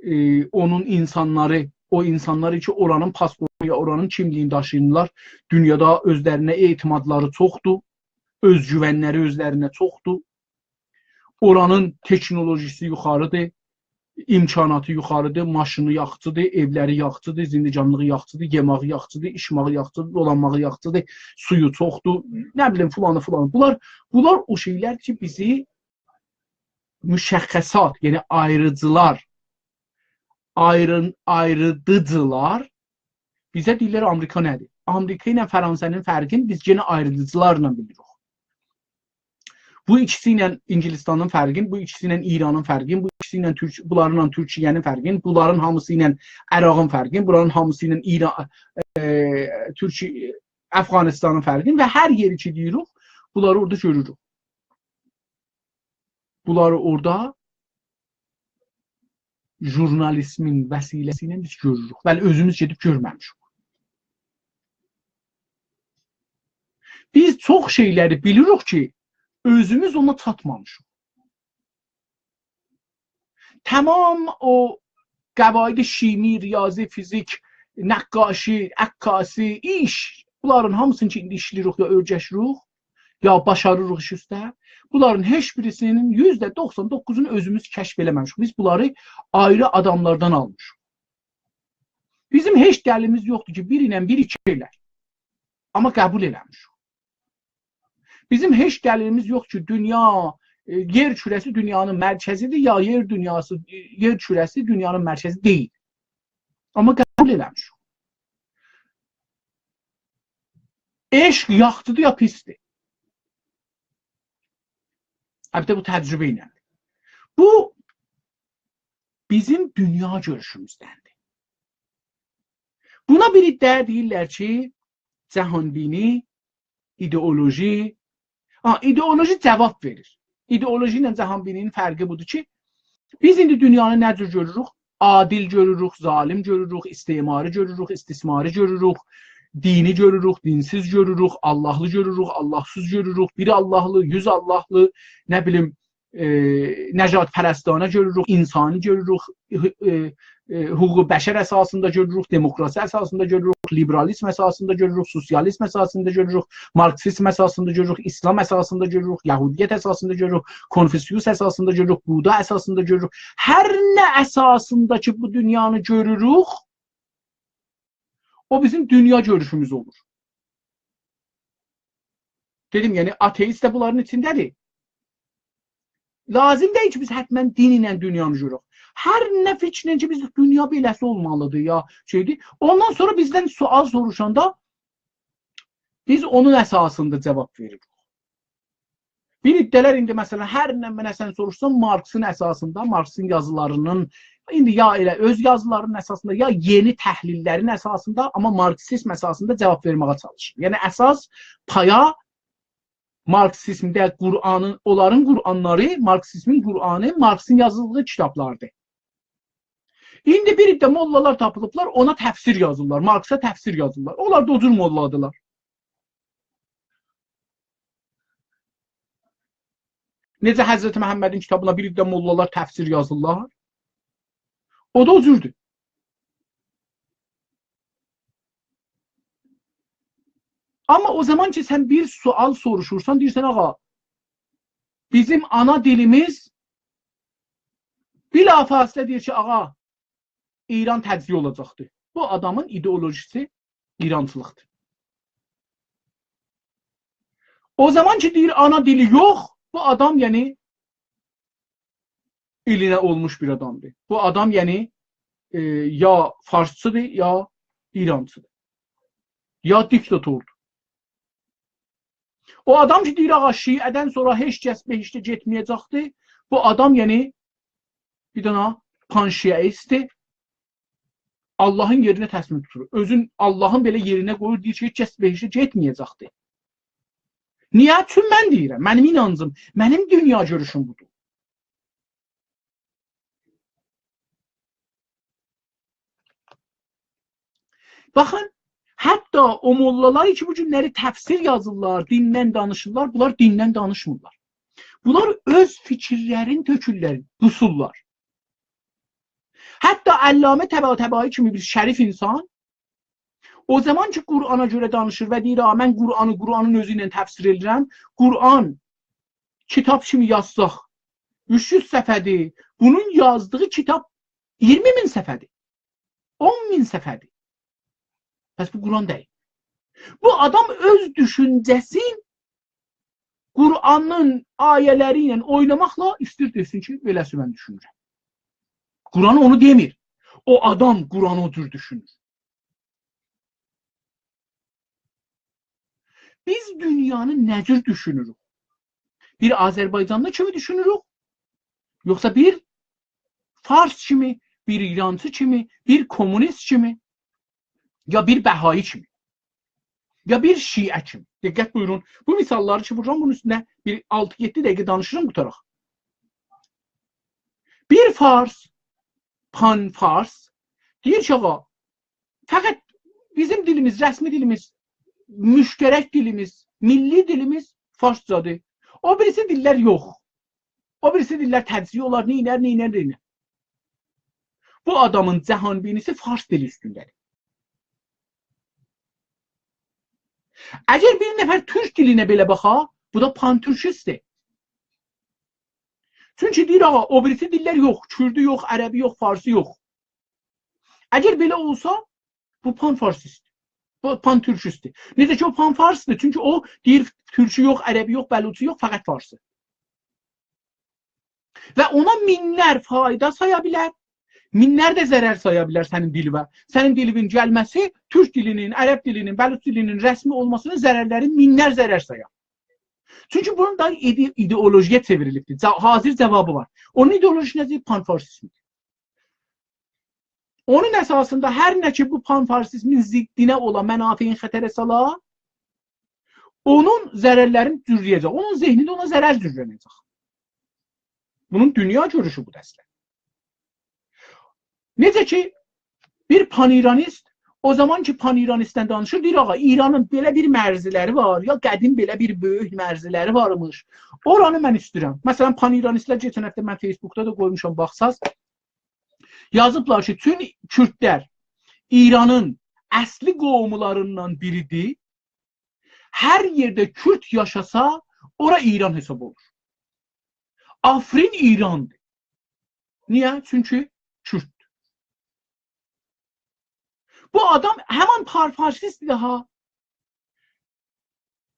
ائ، اونون اینسانلاری، او اینسانلار کی، اورانین پاسپورتو یا اورانین کیملیگینی داشیییرلار، دونیادا اؤزلرینه اعتمادلاری چوخدور، اؤزگوونلری اؤزلرینه چوخدور. اورانین تکنولوژیسی یوخاریدیر، امکاناتی یوخاریدیر، ماشینی یاخشیدیر، ائولری یاخشیدیر، زندگانلیغی یاخشیدیر، یئماغی یاخشیدیر، ایچماغی یاخشیدیر، دولانماغی یاخشیدیر، سویو چوخدور، نه بیلیم، فلانی، فلانی. بونلار، بونلار او شئیلر کی، بیزی مشخصات، یعنی آیریجیلار، آیرین-، آیریدیجیلار بیزه دئییرلر آمریکا نه‌دیر؟ آمریکا ایله فرانسه‌نین فرقینی بیز یئنه آیریدیجیلارلا بیلیریک. بو ایکیسی ایله اینگیلیستانین فرقین، بو ایکیسی ایله ایرانین فرقین، بو ایکیسی ایله تورک-، بونلارینلا تورکیه‌نین فرقین، بونلارین هامیسی ایله عراقین فرقین، بونلارین هامیسی ایله ایران، ائ، تورکیه، افغانستانین فرقین و هر یئری کی دئییریک، بونلاری اورادا گؤروروک. بونلاری اورادا ژورنالیزمین وسیله‌سی ایله بیز گؤروروک. بلی، اؤزوموز گئدیب گؤرمه‌میشیک. بیز چوخ شئیلری بیلیریک کی، اؤزوموز اونا چاتمامیشیق. تمام او قواعد شیمی، ریاضی، فیزیک، نقاشی، عکاسی، ایش، بونلارین هامیسینی کی، ایندی ایشله‌ییریک یا اؤیره‌شیریک، یا باشاریریق ایش اوسته، بونلارین هئچ بیریسینین یوزده دوخسان دوققوزونو اؤزوموز کشف ائله‌مه‌میشیک. بیز بونلاری آیری آداملاردان آلمیشیق. بیزیم هئچ دلیلیمیز یوخدور کی، بیر ایله بیر ایکی ائلر. آمما قبول ائله‌میشیک. بیزیم هئچ دلیلیمیز یوخ کی، دونیا، ائ، یئر کوره‌سی دونیانین مرکزیدیر، یا یئر دونیاسی، یئر کوره‌سی دونیانین مرکزی دئییل. آمما قبول ائله‌میشیک. عشق یاخشیدیر یا پیسدیر؟ البته، بو تجربه ایله. بو بیزیم دونیا گؤروشوموزدندیر. بونا بیر عده دئییرلر کی، جهان‌بینی، ایدئولوژی. ها، ایدئولوژی جواب وئریر. ایدئولوژی ایله جهان‌بینی‌نین فرقی بودور کی، بیز ایندی دونیانی نه جور گؤروروک؟ عادل گؤروروک، ظالم گؤروروک، استعماری گؤروروک، استثماری گؤروروک، دینی گؤروروک، دینسیز گؤروروک، آللاهلی گؤروروک، آللاهسیز گؤروروک، بیر آللاهلی، یوز آللاهلی، نه بیلیم، ائ، نژادپرستانه گؤروروک، انسانی گؤروروک، ائ، ائ، ائ، حقوق بشر اساسیندا گؤروروک، دموکراسی اساسیندا گؤروروک، لیبرالیزم اساسیندا گؤروروک، سوسیالیزم اساسیندا گؤروروک، مارکسیزم اساسیندا گؤروروک، اسلام اساسیندا گؤروروک، یهودیت اساسیندا گؤروروک، کنفوسیوس اساسیندا گؤروروک، بودا اساسیندا گؤروروک. هر نه اساسیندا کی، بو دونیانی گؤروروک، او بیزیم دونیا گؤروشوموز اولور. دئدیم، یعنی آتئیست ده بونلارین ایچینده‌دیر. لازیم دئییل کی، بیز حتماً دین ایله دونیانی گؤرک. هر نه فیکرینن کی، بیز دونیا بئله‌سی اولمالیدیر یا شئیدیر. اوندان سونرا بیزدن سؤال سوروشاندا بیز اونون اساسیندا جواب وئریریک. بیر عده‌لر ایندی، مثلا، هر نه منه سن سوروشسان، مارکسین اساسیندا، مارکسین یازیلارینین، ایندی یا ائله اؤز یازیلارینین اساسیندا، یا یئنی تحلیللرین اساسیندا، آمما مارکسیزم اساسیندا جواب وئرمه‌یه چالیشیر. یعنی، اساس پایا مارکسیزمده قرآنین، اونلارین قرآنلاری، مارکسیزمین قرآنی، مارکسین یازدیغی کیتابلاردیر. ایندی بیر عده موللالار تاپیلیبلار، اونا تفسیر یازیرلار، مارکسا تفسیر یازیرلار. اونلار دا او جور موللادیلار. نئجه حضرت محمدین کیتابینا بیر عده موللالار تفسیر یازیرلار، او دا او جوردور. آمما او زامان کی، سن بیر سؤال سوروشورسان، دئییرسن، «آغا، بیزیم آنا دیلیمیز»، بلافاصله دئییر کی، «آغا، ایران تجزیه اولاجاقدیر.» بو آدامین ایدئولوژیسی ایرانچیلیقدیر. او زامان کی، دئییر، آنا دیلی یوخ، بو آدام، یعنی، ائلینه اولموش بیر آدامدیر. بو آدام، یعنی، ائ، یا فارسچیدیر، یا ایرانچیدیر. یا دیکتاتوردور. او آدام کی، دئییر، «آغا، شیعه‌دن سونرا هئچ کس بهشته گئتمه‌یه‌جکدیر.» بو آدام، یعنی، بیر دنه پان‌شیعه‌ایستدیر. آللاهین یئرینه تصمیم توتور. اؤزون آللاهین بئله یئرینه قویور، دئییر کی، هئچ کس بهشته گئتمه‌یه‌جکدیر. نییه؟ چون من دئییرم، منیم اینانجیم، منیم دونیا گؤروشوم بودور. باخین، حتی او موللالار کی، بو گونلری تفسیر یازیرلار، دیندن دانیشیرلار، بونلار دیندن دانیشمیرلار. بونلار اؤز فیکیرلرینی تؤکورلر، قوسورلار. حتی علامه طباطبایی کیمی بیر شریف اینسان، او زامان کی، قرآنا گؤره دانیشیر و دئییر، «آ، من قرآنی قرآنین اؤزو ایله تفسیر ائدیرم، قرآن کیتاب کیمی یازساق، اوچ یوز صفحه‌دیر، بونون یازدیغی کیتاب اییرمی مین صفحه‌دیر، اون مین صفحه‌دیر. پس بو قرآن دئییل.» بو آدام اؤز دوشونجه‌سین قرآنین آیه‌لری ایله اویناماقلا ایسته‌ییر دئسین کی، بئله‌سی من دوشونورم. قرآن اونو دئمیر. او آدام قرآنی او جور دوشونور. بیز دونیانی نه جور دوشونوروک؟ بیر آذربایجانلی کیمی دوشونوروک؟ یوخسا بیر فارس کیمی، بیر ایرانچی کیمی، بیر کمونیست کیمی، یا بیر بهایی کیمی، یا بیر شیعه کیمی؟ دقت بویورون. بو مثاللاری کی وورورام، بونون اوستونده بیر آلتی-یئددی دقیقه دانیشیرام، قوتاراق. بیر فارس پان‌فارس، دئییر کی، آغا، فقط بیزیم دیلیمیز، رسمی دیلیمیز، مشترک دیلیمیز، میللی دیلیمیز فارسجادیر. او بیریسی دیللر یوخ. او بیریسی دیللر تجزیه اولار، نئینر، نئینر، نئینر. بو آدامین جهان‌بینی‌سی فارس دیلی اوستونده‌دیر. اگر بیر نفر تورک دیلینه بئله باخا، بو دا پان‌تورکیستدیر. چونکی دئییر، آغا، او بیریسی دیللر یوخ، کوردو یوخ، عربی یوخ، فارسی یوخ. اگر بئله اولسا، بو پان‌فارسیست، بو پان‌تورکیستدیر. نئجه کی، او پان‌فارسدیر، چونکی او دئییر، تورکو یوخ، عربی یوخ، بلوچو یوخ، فقط فارسی. و اونا مینلر فایدا سایا بیلر، مینلر ده ضرر سایا بیلر سنین دیلیوه. سنین دیلیوین گلمه‌سی تورک دیلینین، عرب دیلینین، بلوچ دیلینین رسمی اولماسینین ضررلری مینلر ضرر سایا. چونکی بونون دا ایده-، ایدئولوژی‌یه چئوریلیبدیر. جا-، حاضر جاوابی وار. اونون ایدئولوژی‌سی نه‌دیر؟ پان‌فارسیزمدیر. اونون اساسیندا هر نه کی، بو پان‌فارسیزمین ضدینه اولا، منافعین خطره سالا، اونون ضررلرینی جورله‌یه‌جک. اونون ذهنی ده اونا ضرر جورله‌نه‌جک. بونون دونیا گؤروشو بودور اصلاً. نئجه کی، بیر پان‌ایرانیست، او زامان کی، پان‌ایرانیستدن دانیشیر، دئییر، آغا، ایرانین بئله بیر مرزلری وار، یا قدیم بئله بیر بؤیوک مرزلری وارمیش. اورانی من ایسته‌ییرم. مثلاً، پان‌ایرانیستلر، کئچن هفته من فیسبوکدا دا قویموشام، باخساز، یازیبلار کی، چون کوردلر ایرانین اصلی قوملاریندان بیریدیر، هر یئرده کورد یاشاسا، اورا ایران حساب اولور. عفرین ایراندیر. نییه؟ چونکی کورددور. بو آدام همان پان‌فارسیستدیر ها.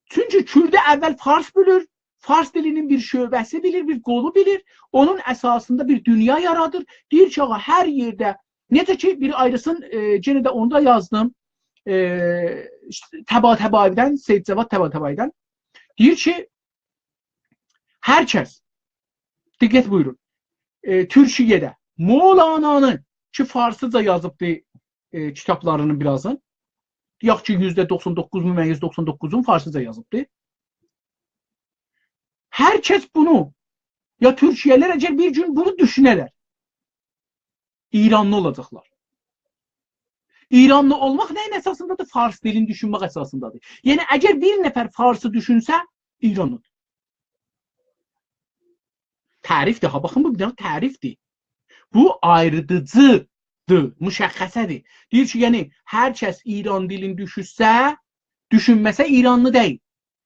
چونکی کورده اول فارس بیلیر، فارس دیلینین بیر شعبه‌سی بیلیر، بیر قولو بیلیر، اونون اساسیندا بیر دونیا یارادیر. دئییر کی، آغا، هر یئرده، نئجه کی، بیر آیریسین، ائ، یئنه ده اونو دا یازدیم، ائ، طباطبایی‌دن، سید جواد طباطبایی‌دن. دئییر کی، هر کس، دقت بویورون، ائ، تورکیه‌ده مولانانی کی، فارسیجا یازیبدی، ائ، کیتابلارینین بیر آزین، یوخ کی، یوزده دوخسان دوققوز ممیز دوخسان دوققوزون فارسیجا یازیبدی. هر کس بونو، یا تورکیه‌لی‌لر اگر بیر گون بونو دوشونه‌لر، ایرانلی اولاجاقلار. ایرانلی اولماق نه‌یین اساسیندادیر؟ فارس دیلینی دوشونمک اساسیندادیر. یعنی، اگر بیر نفر فارسی دوشونسه، ایرانلیدیر. تعریفدیر ها، باخین، بو بیر دنه تعریفدیر. بو آیریدیجیدیر، مشخصه‌دیر. دئییر کی، یعنی، هر کس ایران دیلینی دوشونسه، دوشونمه‌سه، ایرانلی دئییل.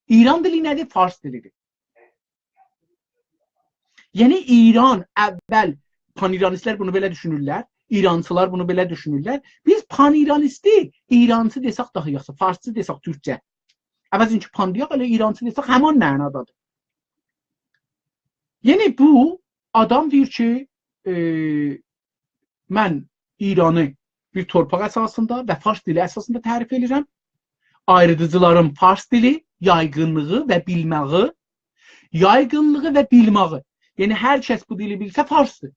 ایران دیلی نه‌دیر؟ فارس دیلیدیر. یعنی، ایران اول، پان‌ایرانیستلر بونو بئله دوشونورلر، ایرانچیلار بونو بئله دوشونورلر. بیز پان‌ایرانیستی ایرانچی دئسک داها یاخشی، فارسچی دئسک تورکجه. عوضین کی، پان دئیک، ائله ایرانچی دئسک همان معنادادیر. یعنی، بو آدام دئییر کی، ائ، من ایرانی بیر تورپاق اساسیندا و فارس دیلی اساسیندا تعریف ائدیرم. آیریدیجیلارین فارس دیلی، یایغینلیغی و بیلمه‌یی، یایغینلیغی و بیلمه‌یی. یعنی، هر کس بو دیلی بیلسه، فارسدیر.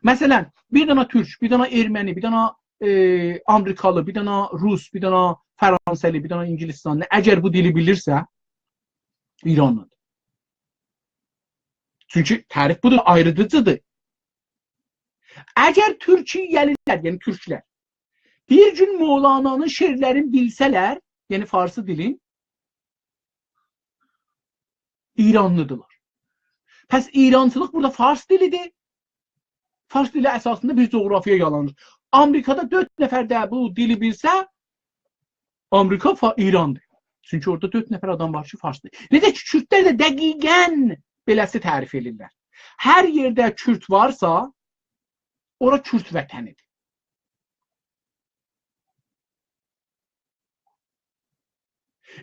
مثلاً، بیر دنه تورک، بیر دنه ارمنی، بیر دنه، ائ، آمریکالی، بیر دنه روس، بیر دنه فرانسه‌لی، بیر دنه اینگیلیستانلی، اگر بو دیلی بیلیرسه، ایرانلیدیر. چونکی تعریف بودور، آیریدیجیدیر. اگر تورکیه‌لی‌لر، یعنی تورکلر، بیر گون مولانانین شعرلرینی بیلسه‌لر، یعنی فارسی دیلین، ایرانلیدیرلار. پس ایرانچیلیق بورادا فارس دیلیدیر. فارس دیلی اساسیندا بیر جغرافیا یارانیر. آمریکادا دؤرد نفر ده بو دیلی بیلسه، آمریکا فا-، ایراندیر. چونکی اورادا دؤرد نفر آدام وار کی، فارسدیر. نئجه کی، کوردلر ده دقیقاً بئله‌سی تعریف ائدیرلر. هر یئرده کورد وارسا، اورا کورد وطنیدیر.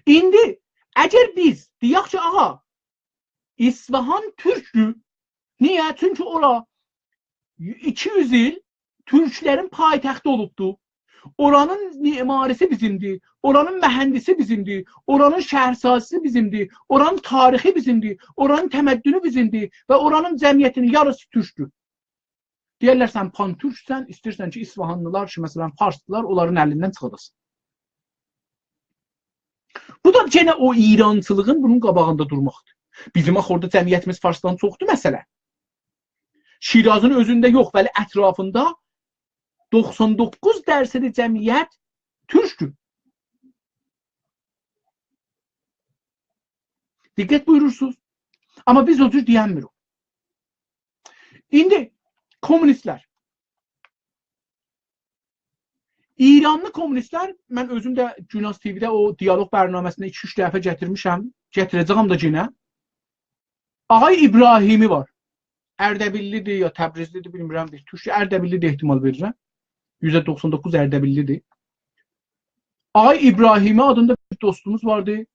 ایندی اگر بیز دئیک کی، آغا، اصفهان تورکدور. نییه؟ چونکی اورا ایکی یوز ایل تورکلرین پایتختی اولوبدو. اورانین معماریسی بیزیمدیر، اورانین مهندسی بیزیمدیر، اورانین شهرسازیسی بیزیمدیر، اورانین تاریخی بیزیمدیر، اورانین تمدنو بیزیمدیر و اورانین جمعیتینین یاریسی تورکدور. دئیرلر، سن پان‌تورکسن، ایسته‌ییرسن کی، اصفهانلیلار کی، مثلاً، فارسدیلار، اونلارین الیندن چیخاداسان. بو دا یئنه او ایرانچیلیغین بونون قاباغیندا دورماقدیر. بیزیم آخی اورادا جمعیتیمیز فارسدان چوخدور، مثلاً. شیرازین اؤزونده یوخ، ولی دوخسان دوققوز درصد جمعیت تورکدور. دقت بویورورسونوز. آمما بیز او جور دئینمیریک. ایندی کمونیستلر. ایرانلی کمونیستلر، من اؤزوم ده گوناز تی‌وی‌ده او دیالوگ برنامه‌سینده ایکی-اوچ دفعه گتیرمیشم، گتیره‌جه‌یم ده یئنه. آقای ابراهیمی وار. اردبیللی‌دیر یا تبریزلی‌دیر، بیلمیرم، بیر تورک، اردبیللی‌دیر احتمال وئریرم. یوزده دوخسان دوققوز اردبیللی‌دیر. آقای ابراهیمی آدیندا بیر دوستوموز واردی.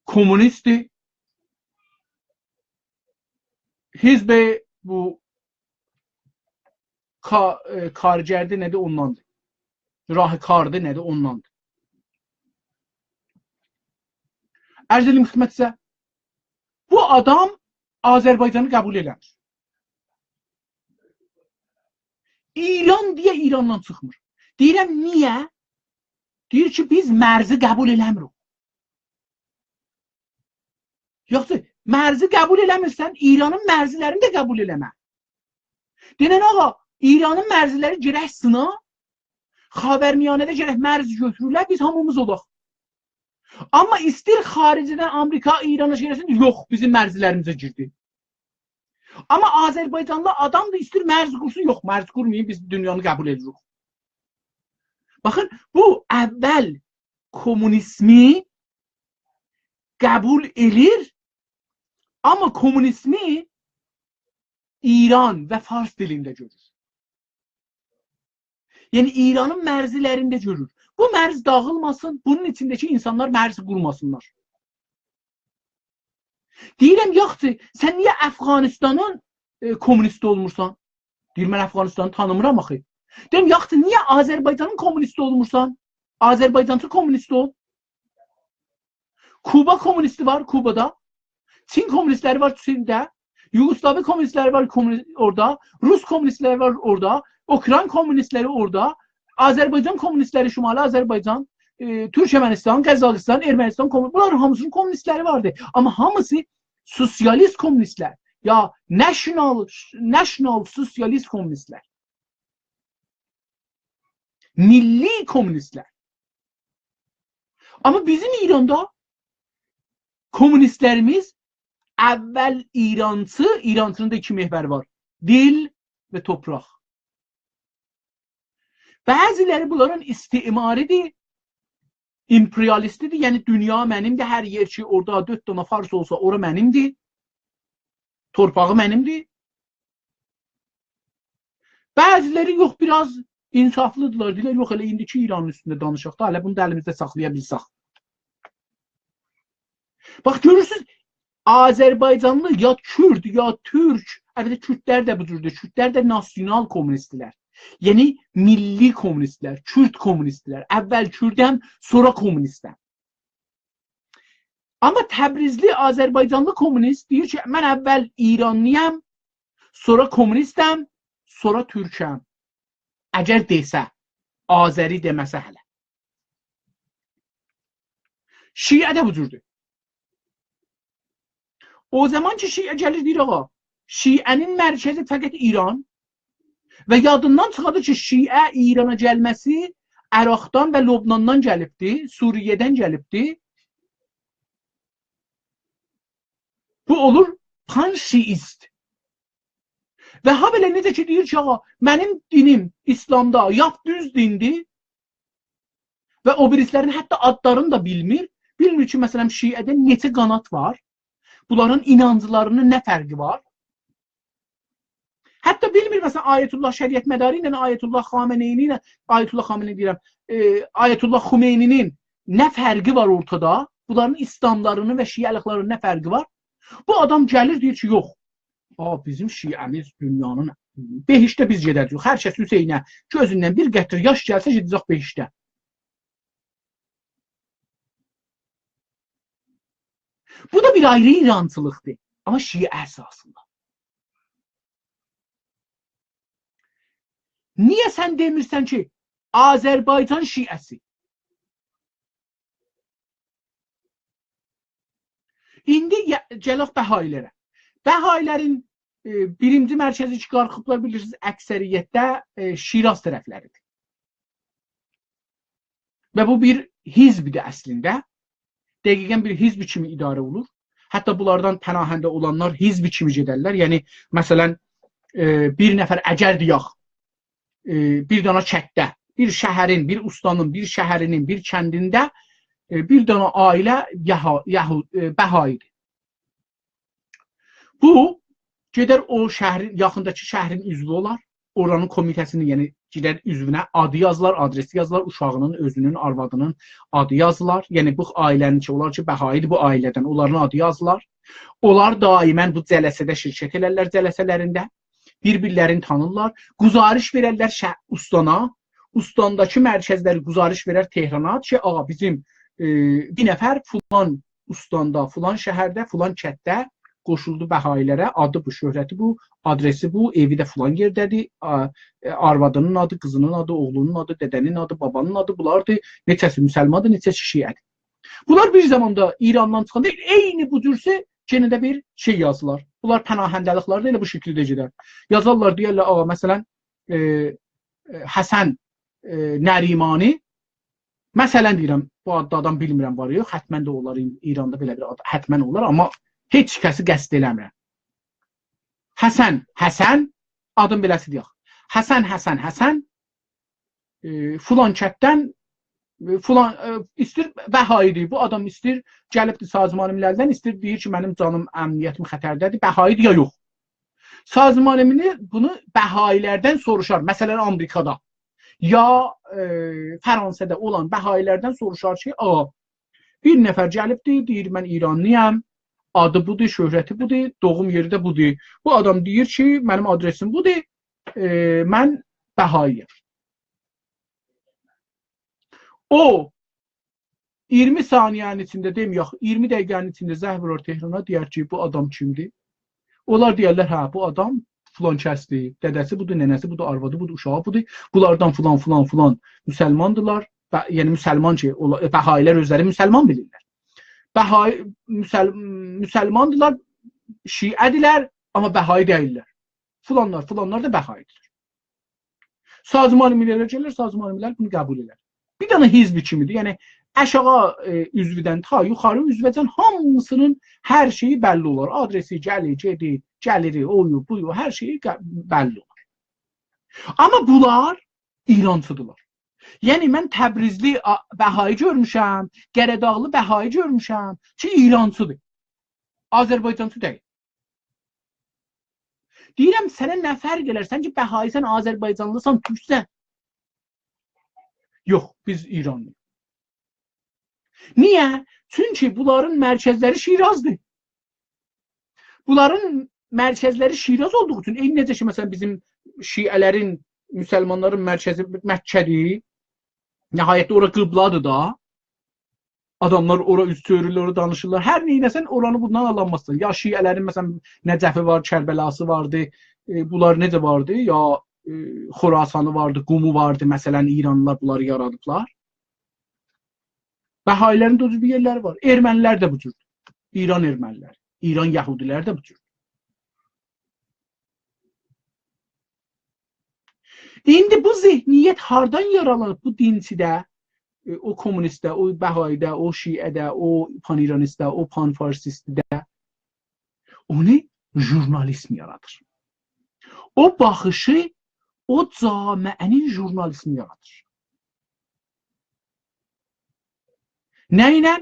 کمونیستدیر. حزب بو کا-، ائ، کارگردی نه‌دیر، اونداندیر. راه کاردی نه‌دیر، اونداندیر. عرض ائدیم خدمتینیزه، بو آدام آذربایجانی قبول ائله‌میر. ایران دئیه ایراندان چیخمیر. دئییرم، نییه؟ دئییر کی، بیز مرزی قبول ائله‌میریک. یوخسا، مرزی قبول ائله‌میرسن، ایرانین مرزلرینی ده قبول ائله‌مه. دئنن، آقا، ایرانین مرزلری گرک سینا، خاورمیانه‌ده گرک مرز گؤتورورلر، بیز هامیمیز اولاق. آمما ایستیر خاریجدن آمریکا ایرانا شئی ائله‌سین، یوخ، بیزیم مرزلریمیزه گیردی. آمما آذربایجانلی آدام دا ایستیر مرز قورسون، یوخ، مرز قورمایین، بیز دونیانی قبول ائدیریک. باخین، بو اول کمونیزمی قبول ائلیر، آمما کمونیزمی ایران و فارس دیلینده گؤرور. یعنی، ایرانین مرزلرینده گؤرور. بو مرز داغیلماسین، بونون ایچینده‌کی اینسانلار مرز قورماسینلار. دئییرم، یاخشی، سن نییه افغانستانین، ائ، کمونیستی اولمورسان؟ دئییر، من افغانستانی تانیمیرام آخی. دئییرم، یاخشی، نییه آذربایجانین کمونیستی اولمورسان؟ آذربایجانچی کمونیستی اول. کوبا کمونیستی وار کوبادا. چین کمونیستلری وار چینده. یوگوسلاوی کمونیستلری وار کمونی-، اورادا. روس کمونیستلری وار اورادا. اوکراین کمونیستلری اورادا. آذربایجان کمونیستلری، شمالی آذربایجان، ائ، تورکمنیستان، قزاقیستان، ارمنیستان کمونی-، بونلارین هامیسینین کمونیستلری واردی. آمما هامیسی سوسیالیست کمونیستلر. یا نشنال، نشنال سوسیالیست کمونیستلر. میللی کمونیستلر. آمما بیزیم ایراندا کمونیستلریمیز اول ایرانچی، ایرانچینین دا ایکی محوری وار. دیل و تورپاق. بعضیلری بونلارین استعماری‌دیر، امپریالیستی‌دیر، یعنی دونیا منیمدیر، هر یئر کی، اورادا دؤرد دنه فارس اولسا، اورا منیمدیر، تورپاغی منیمدیر. بعضیلری یوخ، بیر آز انصافلی‌دیرلار، دئییرلر، یوخ، ائله ایندیکی ایرانین اوستونده دانیشاق دا، هله بونو دا الیمیزده ساخلایا بیلسک. باخ، گؤرورسونوز، آذربایجانلی یا کورد، یا تورک، البته کوردلر ده بو جوردور، کوردلر ده ناسیونال کمونیستدیرلر. یعنی، میللی کمونیستلر، کورد کمونیستلر. اول کوردم، سونرا کمونیستم. آمما تبریزلی آذربایجانلی کمونیست دئییر کی، من اول ایرانلی‌یام، سونرا کمونیستم، سونرا تورکم. اگر دئسه، آذری دئمه‌سه هله. شیعه ده بو جوردور. او زامان کی، شیعه گلیر، دئییر، آقا، شیعه‌نین مرکزی فقط ایران و یادیندان چیخاردیر کی، شیعه ایرانا گلمه‌سی عراقدان و لبناندان گلیبدی، سوریه‌دن گلیبدی. بو اولور پان‌شیعیست. و هابئله نئجه کی، دئییر کی، آقا، منیم دینیم ایسلامدا لاپ دوز دیندیر، و او بیریسی‌لرین حتی آدلارینی دا بیلمیر. بیلمیر کی، مثلا، شیعه‌ده نئچه قانات وار، بونلارین اینانجلارینین نه فرقی وار. حتی بیلمیر، مثلا، آیت‌الله شریعتمداری ایله آیت‌الله خامنه‌ای ایله، آیت‌الله خامنه‌ای دئییرم، ائ، آیت‌الله خمینی‌نین نه فرقی وار اورتادا، بونلارین ایسلاملارینین و شیعه‌لیکلرینین نه فرقی وار. بو آدام گلیر، دئییر کی، یوخ، آ، بیزیم شیعه‌میز دونیانین، بهشته بیز گئده‌جه‌ییک. هر کس حسینه گؤزوندن بیر قطره یاش گلسه، گئده‌جک بهشته. بو دا بیر آیری ایرانچیلیقدیر. آمما شیعه اساسیندا. نییه سن دئمیرسن کی، آذربایجان شیعه‌سی؟ ایندی یا-، گلک بهایی‌لره. بهایی‌لرین ائ، بیرینجی مرکزی کی قالخیبلار، بیلیرسینیز، اکثریتده، ائ، شیراز طرفلریدیر. و بو بیر حزبدیر اصلینده. دقیقاً بیر حزب کیمی اداره اولور. حتی بونلاردان پناهنده اولانلار حزب کیمی گئدرلر. یعنی، مثلاً، ائ، بیر نفر، اگر دئیک، ائ، بیر دانا کندده، بیر شهرین، بیر اوستانین، بیر شهرینین، بیر کندینده، ائ، بیر دانا عائله یهو-، یهو-، ائ، بهایی‌دیر. بو گئدر او شهرین، یاخینداکی شهرین عضوو اولار. اورانین کمیته‌سینین، یعنی گئدر عضوونه، آدی یازیلار، آدرسی یازیلار، اوشاغینین، اؤزونون، آروادینین آدی یازیلار. یعنی بو عائله‌نین کی، اولار کی بهایی‌دیر، بو عائله‌دن، اونلارین آدی یازیلار. اونلار دائماً بو جلسه‌ده شرکت ائلرلر، جلسه‌لرینده. بیر-بیرلرینی تانیرلار. گزارش وئررلر شه-، اوستانا. اوستانداکی مرکزلری گزارش وئرر تهرانا کی، آغا، بیزیم، ائ، بیر نفر فلان اوستاندا، فلان شهرده، فلان کندده قوشولدو بهایی‌لره، آدی بو، شهرتی بو، آدرسی بو، ائوی ده فلان یئرده‌دیر، آ-، ائ، آروادینین آدی، قیزینین آدی، اوغلونون آدی، دده‌نین آدی، بابانین آدی بولاردیر، نئچه‌سی مسلماندیر، نئچه‌سی شیعه‌دیر. بونلار بیر زاماندا ایراندان چیخاندا عینی بو جورسه یئنه ده بیر شئی یازیلار. بونلار پناهنده‌لیکلرده ائله بو شکیلده گئدر. یازارلار، دئیرلر، آغا، مثلاً، ائ، ائ، حسن، ائ، نریمانی، مثلاً دئییرم، بو آددا آدام بیلمیرم وار یا یوخ، حتماً ده اولار، این-، ایراندا بئله بیر آد حتماً اولار، آمما هئچ کسی قصد ائله‌میرم. حسن، حسن، آدین بئله‌سی دئیک. حسن، حسن، حسن، ائ، فلان کنددن، ائ، فلان، ائ، ایستیر بهایی‌دیر. بو آدام ایستیر، گلیبدیر سازمان مللدن، ایستیر، دئییر کی، منیم جانیم، امنیتیم خطرده‌دیر، بهایی‌دیر یا یوخ. سازمان ملل بونو بهایی‌لردن سوروشار. مثلاً، آمریکادا یا، ائ، فرانسه‌ده اولان بهایی‌لردن سوروشار کی، آ، بیر نفر گلیبدیر، دئییر، من ایرانلی‌یام، آدی بودور، شهرتی بودور، دوغوم یئری ده بودور. بو آدام دئییر کی، منیم آدرسیم بودور، ائ، من بهایی‌یم. او اییرمی ثانیه‌نین ایچینده، دئمه‌یک، اییرمی دقیقه‌نین ایچینده زنگ وورار تهرانا، دئیر کی، بو آدام کیمدیر؟ اونلار دئیرلر، هه، بو آدام فلان کسدیر، دده‌سی بودور، ننه‌سی بودور، آروادی بودور، اوشاغی بودور، بونلاردان فلان، فلان، فلان مسلماندیلار. ب-، یعنی مسلمان کی، اولا-، بهایی‌لر اؤزلری مسلمان بیلیرلر. بهایی، مسل-، مسلماندیلار، شیعه‌دیرلر، آمما بهایی دئییللر. فلانلار، فلانلار دا بهایی‌دیر. سازمان ملل گلیر، سازمان ملل بونو قبول ائدر. بیر دنه حزب کیمی‌دیر. یعنی، آشاغی، ائ، عضودن تا یوخاری عضوه‌جن هامیسینین هر شئیی بللی اولار. آدرسی، گلیر، گئدیر، گلیری، اویو، بویو، هر شئیی ق-، بللی اولار. آمما بونلار ایرانچی‌دیرلار. یعنی، من تبریزلی آ-، بهایی گؤرموشم، قره‌داغلی بهایی گؤرموشم کی، ایرانچی‌دیر. آذربایجانچی دئییل. دئییرم، سنه نه فرق ائلر؟ سن کی بهایی‌سن، آذربایجانلی‌سان، تورکسن. یوخ، بیز ایرانلی‌ییق. نییه؟ چونکی بونلارین مرکزلری شیرازدیر. بونلارین مرکزلری شیراز اولدوغو اوچون، عینی نئجه کی، مثلا، بیزیم شیعه‌لرین، مسلمانلارین مرکزی مکه‌دیر. نهایتده اورا قبله‌دیر دا. آداملار اورا اوز چئویریرلر، اورا دانیشیرلار. هر نه ائله‌سن، اورانی بوندان آلانمازسان. یا شیعه‌لرین، مثلا، نجفی وار، کربلاسی واردی. ائ، بونلار نئجه واردی؟ یا، ائ، خراسانی واردی، قومو واردی. مثلا، ایرانلیلار بونلاری یارادیبلار. بهایی‌لرین ده او جور بیر یئرلری وار. ارمنی‌لر ده بو جوردور. ایران ارمنی‌لری، ایران یهودی‌لری ده بو جوردور. ایندی بو ذهنیت هاردان یارانیر؟ بو دینچی‌ده، ائ، او کمونیستده، او بهایی‌ده، او شیعه‌ده، او پان‌ایرانیستده، او پان‌فارسیستده اونو ژورنالیسم یارادیر. او باخیشی او جامعه‌نین ژورنالیسمی یارادیر. نه ایله؟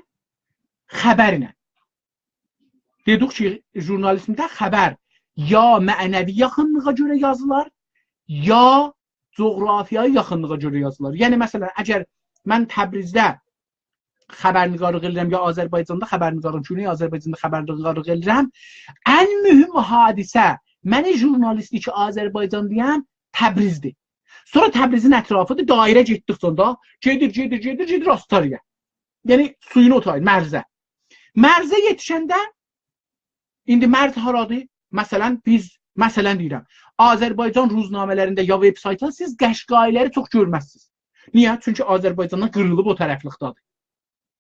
خبرله. دئدیک کی، ژورنالیسمده خبر یا معنوی یاخینلیغا گؤره یازیلار، یا جغرافیایی یاخینلیغا گؤره یازیلار. یعنی، مثلا، اگر من تبریزده خبرنگارلیق ائدیرم، یا آذربایجاندا خبرنگارلیق، گونئی آذربایجاندا خبرنگارلیق ائدیرم، ان مهم حادثه، منی ژورنالیستی کی آذربایجانلی‌یام، تبریزدیر. سونرا تبریزین اطرافیدیر، دایره گئتدیکجه دا گئدیر، گئدیر، گئدیر، گئدیر آستاری‌یا. یعنی سویونو اوتایر، مرزه. مرزه یئتیشنده، ایندی مرز هارادیر؟ مثلا، بیز، مثلا دئییرم، آذربایجان روزنامه‌لرینده یا وب‌سایتدا سیز قشقایی‌لری چوخ گؤرمزسینیز. نییه؟ چونکی آذربایجاندان قیریلیب او طرفلیکده‌دیر.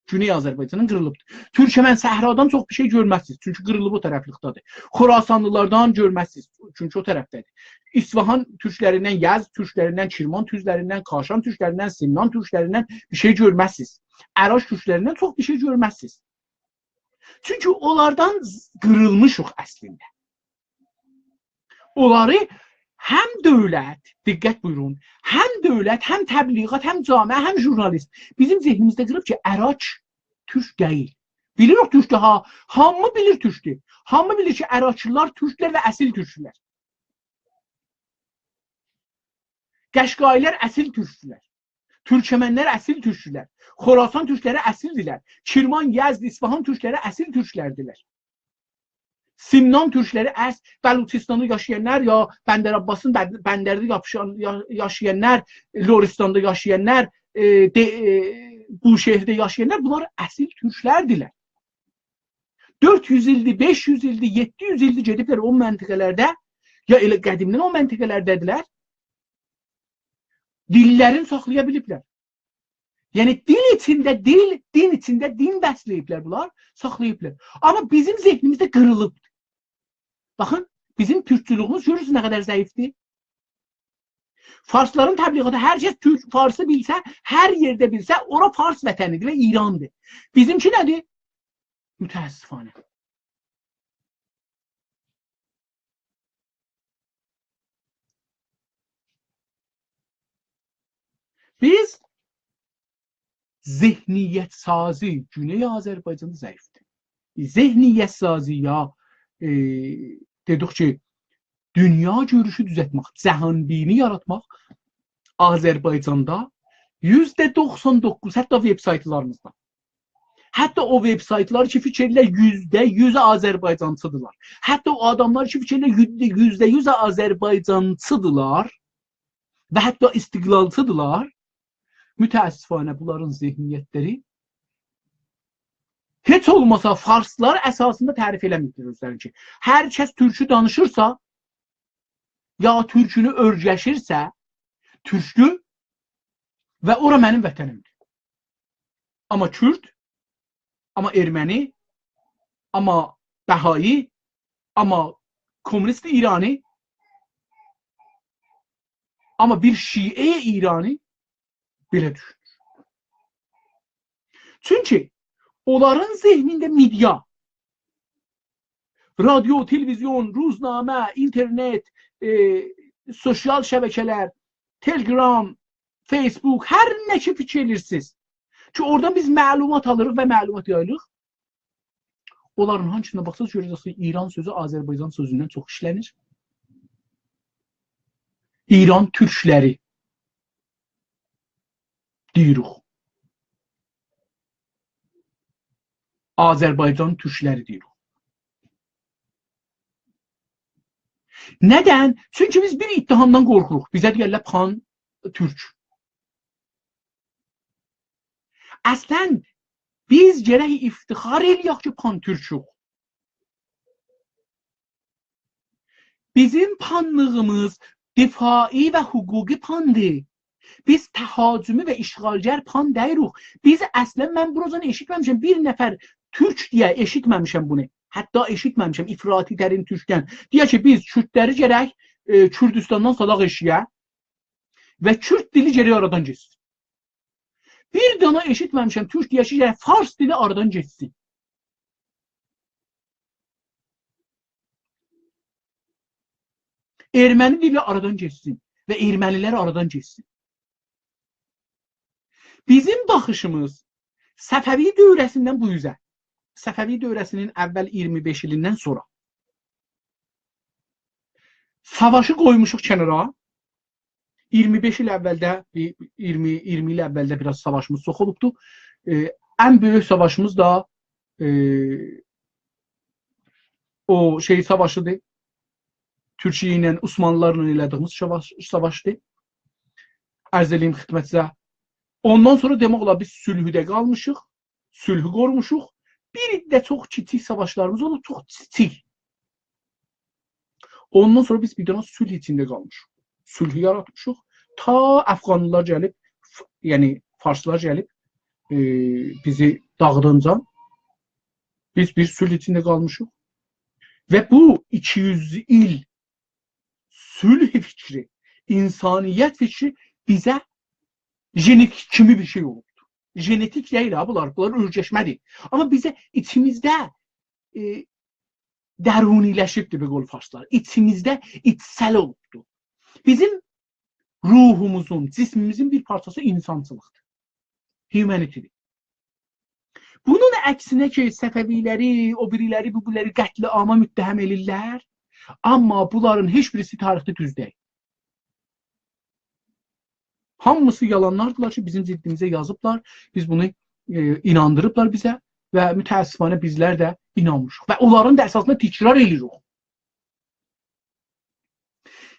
گونئی آذربایجاندان قیریلیبدیر. تورکمن صحرادان چوخ بیر شئی گؤرمزسینیز، چونکی قیریلیب او طرفلیکده‌دیر. خوراسانلیلاردان گؤرمزسینیز، چونکی او طرفده‌دیر. اصفهان تورکلریندن، یزد تورکلریندن، کرمان تورکلریندن، کاشان تورکلریندن، سمنان تورکلریندن بیر شئی گؤرمزسینیز. اراک تورکلریندن چوخ بیر شئی گؤرمزسینیز. چونکی اونلاردان ز-، قیریلمیشیق اصلینده. اونلاری هم دؤولت، دقت بویورون، هم دؤولت، هم تبلیغات، هم جامعه، هم ژورنالیست بیزیم ذهنیمیزده قیریب کی، اراک تورک دئییل. بیلیریک تورکدور ها، هامی بیلیر تورکدور. هامی بیلیر کی، اراکلیلار تورکلر و اصیل تورکلر. قشقایی‌لر اصیل تورکلر. تورکمنلر اصیل تورکلر. خوراسان تورکلری اصیلدیلر. کرمان، یزد، اصفهان تورکلری اصیل تورکلردیلر. سمنان تورکلری اصل، بلوچستاندا یاشایانلار، یا بندرعباسین بند-، بندرده یاپیشان، یا-، یاشایانلار، لرستاندا یاشایانلار، ائ، دئ-، ائ، بوشهرده یاشایانلار، بونلار اصیل تورکلردیلر. دؤرد یوز ایلدیر، بئش یوز ایلدیر، یئددی یوز ایلدیر گئدیبلر او منطقه‌لرده، یا ائله قدیمدن او منطقه‌لرده‌دیلر. دیللرینی ساخلایا بیلیبلر. یعنی دیل ایچینده دیل، دین ایچینده دین بسله‌ییبلر بونلار، ساخلاییبلار. آمما بیزیم ذهنیمیزده قیریلیبدیر. باخین، بیزیم تورکچولویوموز گؤرورسونوز نه قدر ضعیفدیر. فارسلارین تبلیغاتی، هر کس تورک، فارسی بیلسه، هر یئرده بیلسه، اورا فارس وطنی‌دیر و ایراندیر. بیزیمکی نه‌دیر؟ متأسفانه. بیز ذهنیت‌سازی گونئی آذربایجاندا ضعیفدیر. ذهنیت‌سازی یا، ائ، دئدیک کی، دونیا گؤروشو دوزلتمک، جهان‌بینی یاراتماق آذربایجاندا یوزده دوخسان دوققوز، حتی وب‌سایتلاریمیزدا. حتی او وب‌سایتلار کی، فیکیر ائدیرلر یوزده یوز آذربایجانچی‌دیرلار. حتی او آداملار کی، فیکیر ائدیرلر یوزده، یوزده یوز آذربایجانچی‌دیرلار و حتی استقلالچی‌دیرلار. متأسفانه بونلارین ذهنیتلری هئچ اولماسا فارسلار اساسیندا تعریف ائله‌مه‌ییبدیر اؤزلرینی کی، هر کس تورکو دانیشیرسا، یا تورکونو اؤرگشیرسه، تورکدور و اورا منیم وطنیمدیر. آمما کورد، آمما ارمنی، آمما بهایی، آمما کمونیست ایرانی، آمما بیر شیعه ایرانی بئله دوشونور. چونکی اونلارین ذهنینده مئدیا، رادیو، تلویزیون، روزنامه، اینترنت، ائ، سوسیال شبکه‌لر، تلگرام، فیسبوک، هر نه کی فیکیر ائدیرسینیز کی، اورادان بیز معلومات آلیریق و معلومات یاییریق. اونلارین هامیسینا باخساز گؤره‌جکسینیز، ایران سؤزو آذربایجان سؤزوندن چوخ ایشله‌نیر. ایران تورکلری دئییریک. آذربایجان تورکلری دئییریک. ندن؟ چونکی بیز بیر اتهامدان قورخوروق. بیزه دئیرلر پان تورک. اصلاً بیز گرک افتخار ائله‌یک کی، پان تورکوک. بیزیم پانلیغیمیز دفاعی و حقوقی پاندیر. بیز تهاجمی و اشغالگر پان دئییلیک. بیز اصلاً، من بوراجان ائشیتمه‌میشم، بیر نفر تورک دئیه ائشیتمه‌میشم بونو. حتی ائشیتمه‌میشم افراطی‌ترین تورکدن دئیه کی، بیز کوردلری گرک، ائ، کوردوستاندان سالاق ائشییه و کورد دیلی گرک آرادان گئتسین. بیر دانا ائشیتمه‌میشم تورک دئیه کی، گرک فارس دیلی آرادان گئتسین. ارمنی دیلی آرادان گئتسین و ارمنی‌لر آرادان گئتسین. بیزیم باخیشیمیز صفوی دوره‌سیندن بو اوزه، صفوی دوره‌سینین اول اییرمی بئش ایلیندن سونرا ساواشی قویموشوق کنارا. اییرمی بئش ایل اولده، بیر اییرمی، اییرمی ایل اولده بیر آز ساواشیمیز چوخ اولوبدو. ائ، ان بؤیوک ساواشیمیز دا، ائ، او شئی ساواشیدیر. تورکیه ایله، عثمانلی‌لارلا ائله‌دیگیمیز ساواش، ساواشدیر. عرض ائله‌ییم خدمتینیزه. اوندان سونرا دئمک اولار بیز صلحده قالمیشیق، صلحو قوروموشوق. بیر ده چوخ کیچیک ساواشلاریمیز اولوب، چوخ کیچیک. اوندان سونرا بیز بیر دنه صلح ایچینده قالمیشیق. صلحو یاراتمیشیق. تا افغانلی‌لار گلیب، ف-، یعنی فارسلار گلیب، بیزی داغیدینجا بیز بیر صلح ایچینده قالمیشیق. و بو ایکی یوز ایل صلح فیکری، انسانیت فیکری بیزه ژنتیک کیمی بیر شئی اولوبدور. ژنتیک دئییل ها بونلار، بونلار اؤرگشمه‌دیر. آمما بیزه ایچیمیزده، ائ، درونی‌لشیبدیر، به قول فارسلار. ایچیمیزده ایچسل اولوبدور. بیزیم روحوموزون، جسمیمیزین بیر پارچاسی انسانچیلیقدیر. Humanityدیر. بونون عکسینه کی، صفوی‌لری، او بیری‌لری، بو بیری‌لری قتل‌عاما متهم ائله‌ییرلر. آمما بونلارین هئچ بیریسی تاریخده دوز دئییل. هامیسی یالانلاردیلار کی، بیزیم ضدیمیزه یازیبلار. بیز بونو، ائ، ایناندیریبلار بیزه و متأسفانه بیزلر ده اینانمیشیق. و اونلارین دا اساسیندا تکرار ائله‌ییریک.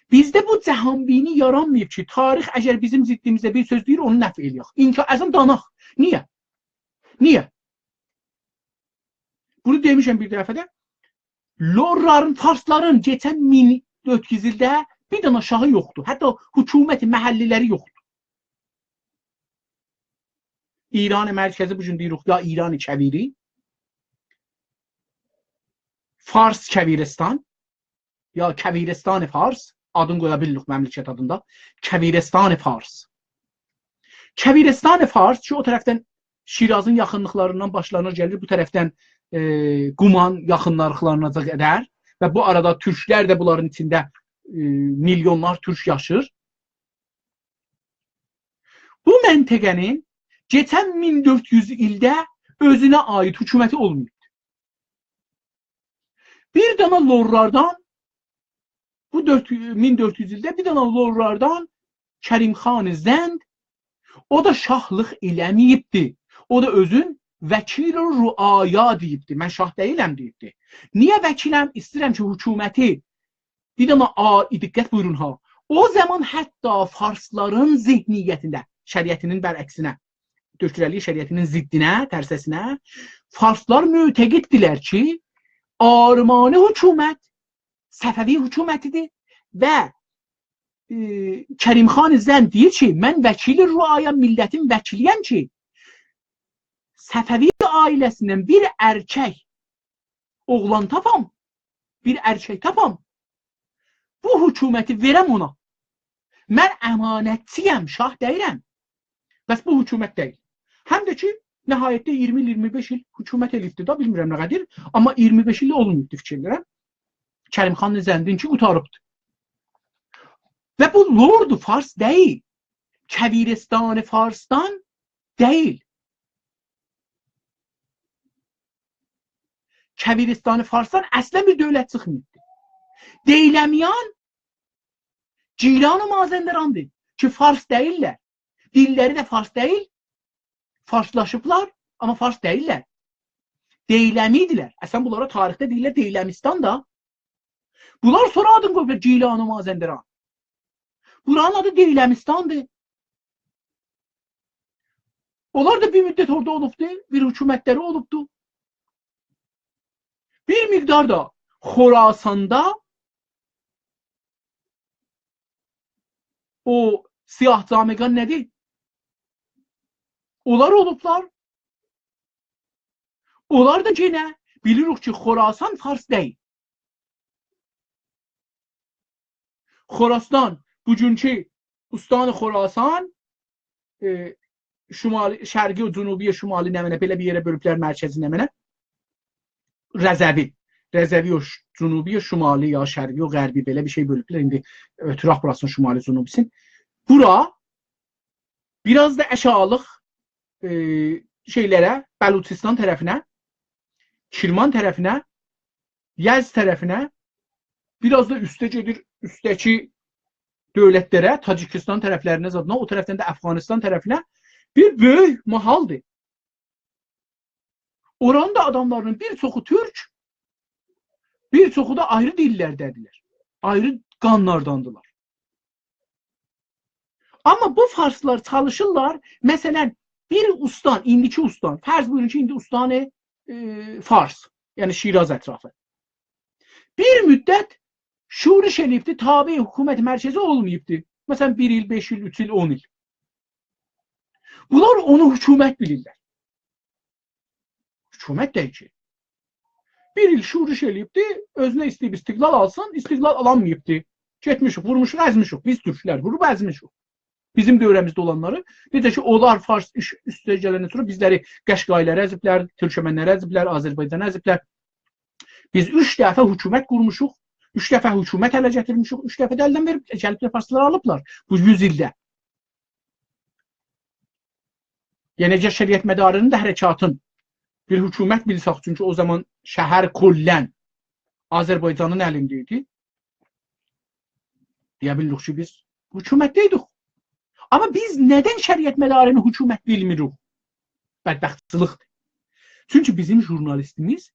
بیزده بو جهان‌بینی یارانماییب کی، تاریخ اگر بیزیم ضدیمیزه بیر سؤز دئییر، اونو نفی ائله‌یک. اینکار، اصلاً داناق. نییه؟ نییه؟ بونو دئمیشم بیر دفعه ده. لورلارین، فارسلارین کئچن مین دؤرد یوز ایلده بیر دنه شاهی یوخدور. حتی حکومت محلی‌لری یوخدور. ایران مرکزی بو گون دئییریک، یا ایران کویری، فارس کویرستان، یا کویرستان فارس، آدین قویا بیلیریک مملکت آدیندا. کویرستان فارس. کویرستان فارس کی، او طرفدن شیرازین یاخینلیقلاریندان باشلانیر، گلیر بو طرفدن، ائ، قومان یاخینلیقلارینا قدر و بو آرادا تورکلر ده بونلارین ایچینده، ائ، میلیونلار تورک یاشیر. بو منطقه‌نین کئچن مین دؤرد یوز ایلده اؤزونه عایید حکومتی اولماییب. بیر دنه لورلاردان، بو دؤرد، مین دؤرد یوز ایلده بیر دنه لورلاردان کریم خان زند، او دا شاهلیق ائله‌مه‌ییبدی. او دا اؤزون وکیل رعایا دئییبدی. «من شاه دئییلم» دئییبدی. نییه وکیلم؟ ایسته‌ییرم کی، حکومتی بیر دنه آ، دقت بویورون ها. او زامان حتی فارسلارین ذهنیتینده، شریعتینین برعکسینه، تورکلرلیک شریعتینین ضدینه، ترسه‌سینه، فارسلار معتقددیلر کی، آرمانی حکومت صفوی حکومتیدیر و، ائ، کریم خان زند دئییر کی، «من وکیل رعایا، میللتین وکیلی‌یم کی، صفوی عائله‌سیندن بیر ائرکک اوغلان تاپام، بیر ائرکک تاپام، بو حکومتی وئرم اونا. من امانتچی‌یم، شاه دئییلم. بس بو حکومت دئییل.» هم ده کی، نهایتده اییرمی ایل، اییرمی بئش ایل حکومت ائله‌ییبدی دا، بیلمیرم نه قدر، آمما اییرمی بئش ایل اولماییبدی، فیکیر ائدیرم. کریم خان زندین کی، قوتاریبدی. و بو لورد فارس دئییل. کویرستان فارسدان دئییل. کویرستان فارسدان اصلاً بیر دؤولت چیخماییبدی. دئیلمیان گیلان و مازندراندیر کی، فارس دئییللر. دیللری ده فارس دئییل، فارسلاشیبلار، آمما فارس دئییللر. دئیلمی‌دیرلر. اصلاً بونلارا تاریخده دئییرلر دئیلمیستان دا. بونلار سونرا آدینی قویوبلار گیلان و مازندران. بورانین آدی دئیلمیستاندیر. اونلار دا بیر مدت اورادا اولوبدو، بیر حکومتلری اولوبدو. بیر مقدار دا خوراساندا او سیاه‌جامگان نه‌دیر؟ اونلار اولوبلار. اونلار دا یئنه بیلیریک کی، خوراسان فارس دئییل. خراسان، بوگونکو استان خراسان، ائ، شمالی، شرقی و جنوبی، شمالی نمنه، بئله بیر یئره بؤلوبلر، مرکزی نمنه. رضوی. رضوی او ش-، جنوبی، شمالی یا شرقی، او غربی، بئله بیر شئی بؤلوبلر. ایندی اؤتورک بوراسینی شمالی، جنوبی‌سین. بورا بیر آز دا آشاغیلیق، ائ، شئیلره، بلوچستان طرفینه، کرمان طرفینه، یزد طرفینه، بیر آز دا اوسته گئدیر، اوسته‌کی دؤولتلره، تاجیکستان طرفلرینه زادینا، او طرفدن ده افغانستان طرفینه بیر بؤیوک ماحالدیر. اورانین دا آداملارینین بیر چوخو تورک، بیر چوخو دا آیری دیللرده‌دیرلر. آیری قانلارداندیلار. آمما بو فارسلار چالیشیرلار، مثلا، بیر استان، ایندیکی استان، فرض بویورون کی، ایندی استان، ائ، فارس، یعنی شیراز اطرافی. بیر مدت شورش ائله‌ییبدی، تابع حکومت مرکزی اولماییبدی. مثلا، بیر ایل، بئش ایل، اوچ ایل، اون ایل. بونلار اونو حکومت بیلیرلر. حکومت دئییل کی. بیر ایل شورش ائله‌ییبدی، اؤزونه ایسته‌ییب استقلال آلسین، استقلال آلانماییبدی. گئتمیشیک، وورموشوق، ازمیشیک. بیز تورکلر ووروب ازمیشیک. بیزیم دؤوره‌میزده اولانلاری، نئجه کی، اونلار فارس ایش اوسته گلندن سونرا بیزلری قشقایی‌لاری ازیبلر، تورکمن‌لری ازیبلر، آذربایجانی ازیبلر. بیز اوچ دفعه حکومت قورموشوق، اوچ دفعه حکومت اله گتیرمیشیک، اوچ دفعه ده الدن وئریب، گلیبلر فارسلاری آلیبلار بو یوز ایلده. یعنی، اگر شریعتمداری‌نین دا حرکاتین بیر حکومت بیلسک، چونکی او زامان شهر کلاً آذربایجانین الینده ایدی، دئیه بیلیریک کی، بیز حکومتده ایدیک. آمما بیز ندن شریعتمداری‌نی حکومت بیلمیریک؟ بدبختچیلیقدیر. چونکی بیزیم ژورنالیستیمیز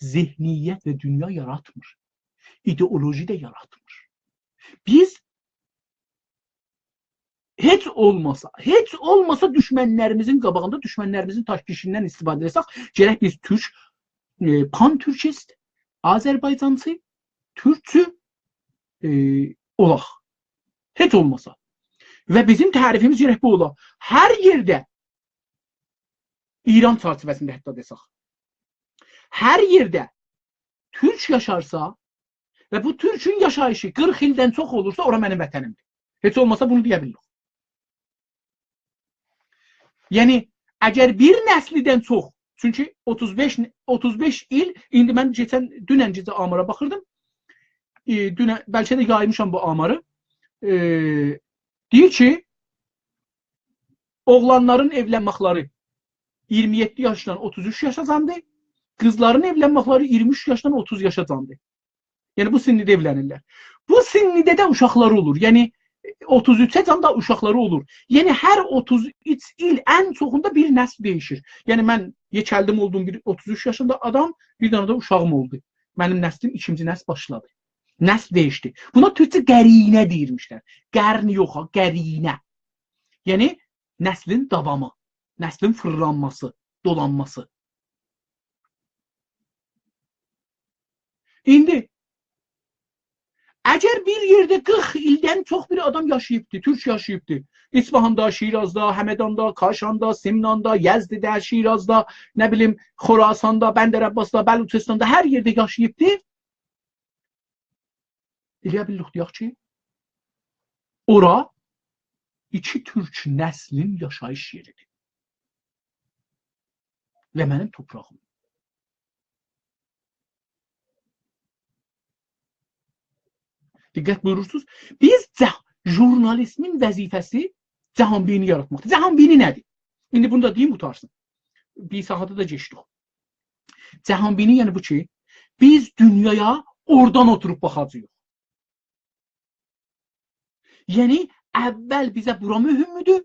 ذهنیت و دونیا یاراتمیر. ایدئولوژی ده یاراتمیر. بیز هئچ اولماسا، هئچ اولماسا دوشمنلریمیزین قاباغیندا، دوشمنلریمیزین تاکتیکیندن استفاده ائتسک، گرک بیز تورک، ائ، پان‌تورکیست، آذربایجانچی، تورکچو، ائ، اولاق. هئچ اولماسا. و بیزیم تعریفیمیز گرک بو اولا. هر یئرده، ایران چرچیوه‌سینده حتی دئسک، هر یئرده تورک یاشارسا و بو تورکون یاشاییشی قیرخ ایلدن چوخ اولورسا، اورا منیم وطنیمدیر. هئچ اولماسا بونو دئیه بیلیریک. یعنی، اگر بیر نسلیدن چوخ، چونکی اوتوز بئش، اوتوز بئش ایل، ایندی من کئچن، دونن گئجه آمارا باخیردیم. ائ، دونن، بلکه ده یایمیشام بو آماری. ائ، دئییر کی، اوغلانلارین ائولنمکلری اییرمی یئددی یاشدان اوتوز اوچ یاشاجاندیر، قیزلارین ائولنمکلری اییرمی اوچ یاشدان اوتوز یاشاجاندیر. یعنی، بو سنّیده ائولنیرلر. بو سنّیده ده اوشاقلاری اولور. یعنی، اوتوز اوچه‌جن ده اوشاقلاری اولور. یعنی، هر اوتوز اوچ ایل ان چوخوندا بیر نسل دییشیر. یعنی، من یئکه‌لدیم اولدوم بیر اوتوز اوچ یاشیندا آدام، بیر دنه ده اوشاغیم اولدو. منیم نسلیم، ایکینجی نسل باشلادی. نسل دییشدی. بونا تورکجه قرینه دئییرمیشلر. قرن یوخ ها، قرینه. یعنی، نسلین داوامی، نسلین فیرلانماسی، دولانماسی. ایندی، اگر بیر یئرده قیرخ ایلدن چوخ بیر آدام یاشاییبدی، تورک یاشاییبدی، اصفهاندا، شیرازدا، همداندا، کاشاندا، سمناندا، یزدده، شیرازدا، نه بیلیم، خراساندا، بندرعباسدا، بلوچستاندا، هر یئرده یاشاییبدی، ائلیه بیلیریک دئیک کی، اورا ایکی تورک نسلین یاشاییش یئریدیر. و منیم توپراغیم. دقت بویورورسونوز. بیز جه-، ژورنالیسمین وظیفه‌سی جهان‌بینی یاراتماقدیر. جهان‌بینی نه‌دیر؟ ایندی بونو دا دئییم، قوتارسین. بیر ساعاتی دا کئچدیک. جهان‌بینی، یعنی بو کی، بیز دونیایا اورادان اوتوروب باخاجاغیق. یعنی، اول بیزه بورا مهم‌دور،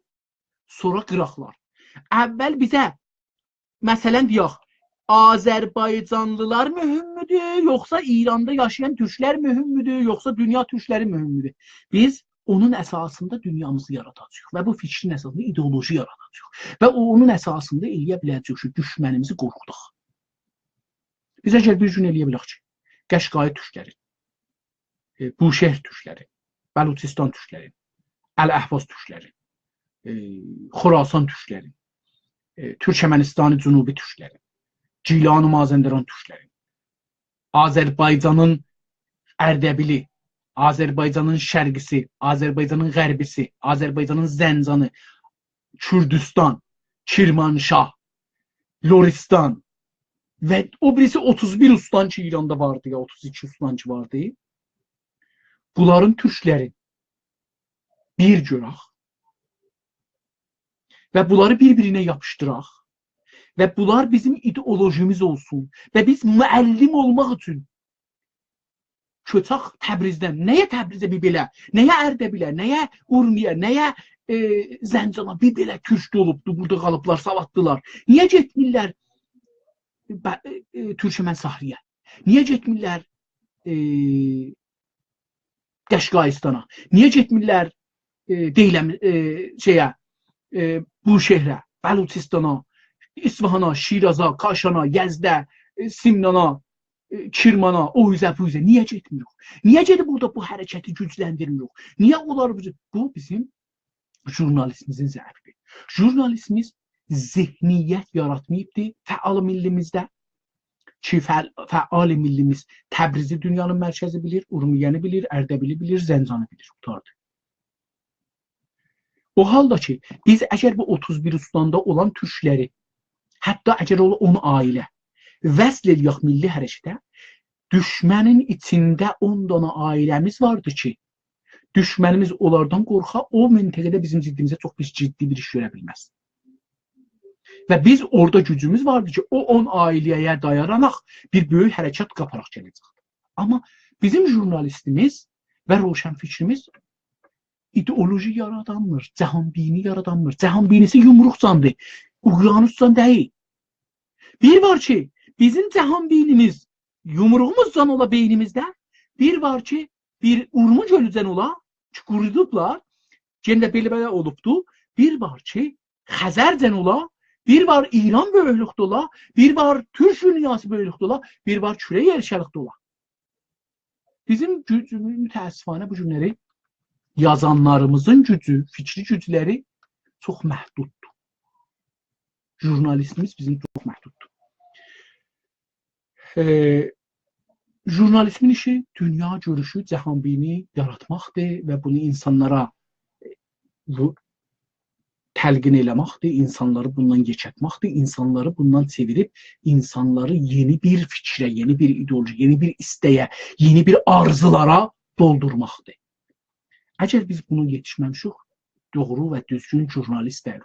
سونرا قیراقلار. اول بیزه، مثلا، دئیک، آذربایجانلیلار مهم‌دور، یوخسا ایراندا یاشایان تورکلر مهم‌دور، یوخسا دونیا تورکلری مهم‌دور؟ بیز اونون اساسیندا دونیامیزی یاراداجاغیق و بو فیکرین اساسیندا ایدئولوژی یاراداجاغیق. و او، اونون اساسیندا ائلیه بیله‌جه‌ییک کی، دوشمنیمیزی قورخوداق. بیز اگر بیر گون ائلیه بیلک کی، قشقایی تورکلری، ائ، بوشهر تورکلری، بلوچستان تورکلری، الاحواز تورکلری، ائ، خراسان تورکلری، ائ، تورکمنستان جنوبی تورکلری، گیلان و مازندران تورکلری، آذربایجانین اردبیلی، آذربایجانین شرقی‌سی، آذربایجانین غربی‌سی، آذربایجانین زنجانی، کوردوستان، کرمانشاه، لرستان و او بیریسی اوتوز بیر استان کی، ایراندا واردی یا، اوتوز ایکی استان کی واردی. بونلارین تورکلرین بیر گؤرک و بونلاری بیر-بیرینه یاپیشدیراق و بونلار بیزیم ایدئولوژیمیز اولسون و بیز معلم اولماق اوچون کؤچک تبریزدن. نییه تبریزه بیر بئله؟ نییه اردبیله؟ نییه اورمیه؟ نییه، ائ، زنجانا بیر بئله تورک اولوبدو، بورادا قالیبلار، سوادلیلار؟ نییه گئتمیرلر، ب-، ائ، تورکمن صحرایا؟ نییه گئتمیرلر، ائ، قشقاییستانا؟ نییه گئتمیرلر، ائ، دئییلم، ائ، شئیه، ائ، بوشهره، بلوچستانا، اصفهانا، شیرازا، کاشانا، یزده، ائ، سمنانا، ائ، کرمانا، او اوزه، بو اوزه؟ نییه گئتمیریک؟ نییه گئدیب بورادا بو حرکتی گوجلندیرمیریک؟ نییه اونلار بو، بو بیزیم ژورنالیستیمیزین ضعفیدیر. ژورنالیستیمیز ذهنیت یاراتماییبدی فعال میللیمیزده. کی، فعال، فعال میللیمیز تبریزی دونیانین مرکزی بیلیر، اورمیه‌نی بیلیر، اردبیلی بیلیر، زنجانی بیلیر. قوتاردی. او حالدا کی، بیز اگر بو اوتوز بیر استاندا اولان تورکلری، حتی اگر اولا اون عائله، وصل ائله‌یک میللی حرکته، دوشمنین ایچینده اون دانا عائله‌میز واردی کی، دوشمنیمیز اونلاردان قورخا، او منطقه‌ده بیزیم ضدیمیزه چوخ بیر جدی بیر ایش گؤره بیلمز. و بیز اورادا گوجوموز واردی کی، او اون عائله‌یه دایاناراق بیر بؤیوک حرکت قاپاراق گله‌جکدی. آمما بیزیم ژورنالیستیمیز و روشنفکریمیز ایدئولوژی یارادانمیر، جهان‌بینی یارادانمیر. جهان‌بینی‌سی یومروقجاندیر، اقیانوسجان دئییل. بیر وار کی، بیزیم جهان‌بینیمیز یومروغوموزجان اولا بئینیمیزده، بیر وار کی، بیر اورمو گؤلوجن اولا کی، قورودوبلار، یئنه ده بئله-بئله اولوبدو. بیر وار کی، خزرجن اولا، بیر وار ایران بؤیوکلوکده اولا، بیر وار تورک دونیاسی بؤیوکلوکده اولا، بیر وار کوره یئکه‌لیکده اولا. بیزیم گوجوموز، متأسفانه، بو گونلری یازانلاریمیزین گوجو، فکری گوجلری چوخ محدوددور. ژورنالیستیمیز بیزیم چوخ محدوددور. ائ، ژورنالیسمین ایشی دونیا گؤروشو، جهان‌بینی یاراتماقدیر و بونو اینسانلارا، ائ، بو تلقین ائله‌مکدیر، اینسانلاری بوندان کئچیرتمکدیر، اینسانلاری بوندان چئویریب، اینسانلاری یئنی بیر فکره، یئنی بیر ایدئولوژی، یئنی بیر ایسته‌یه، یئنی بیر آرزولارا دولدورماقدیر. اگر بیز بونا یئتیشمه‌میشیک، دوغرو و دوزگون ژورنالیست دئییلیک.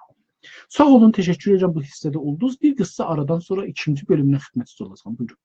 ساغ اولون، تشکر ائدیرم بو حیصه‌ده اولدونوز. بیر قیسا آرادان سونرا ایکینجی بؤلومونه خدمتینیزده اولاجاغام. بویورون.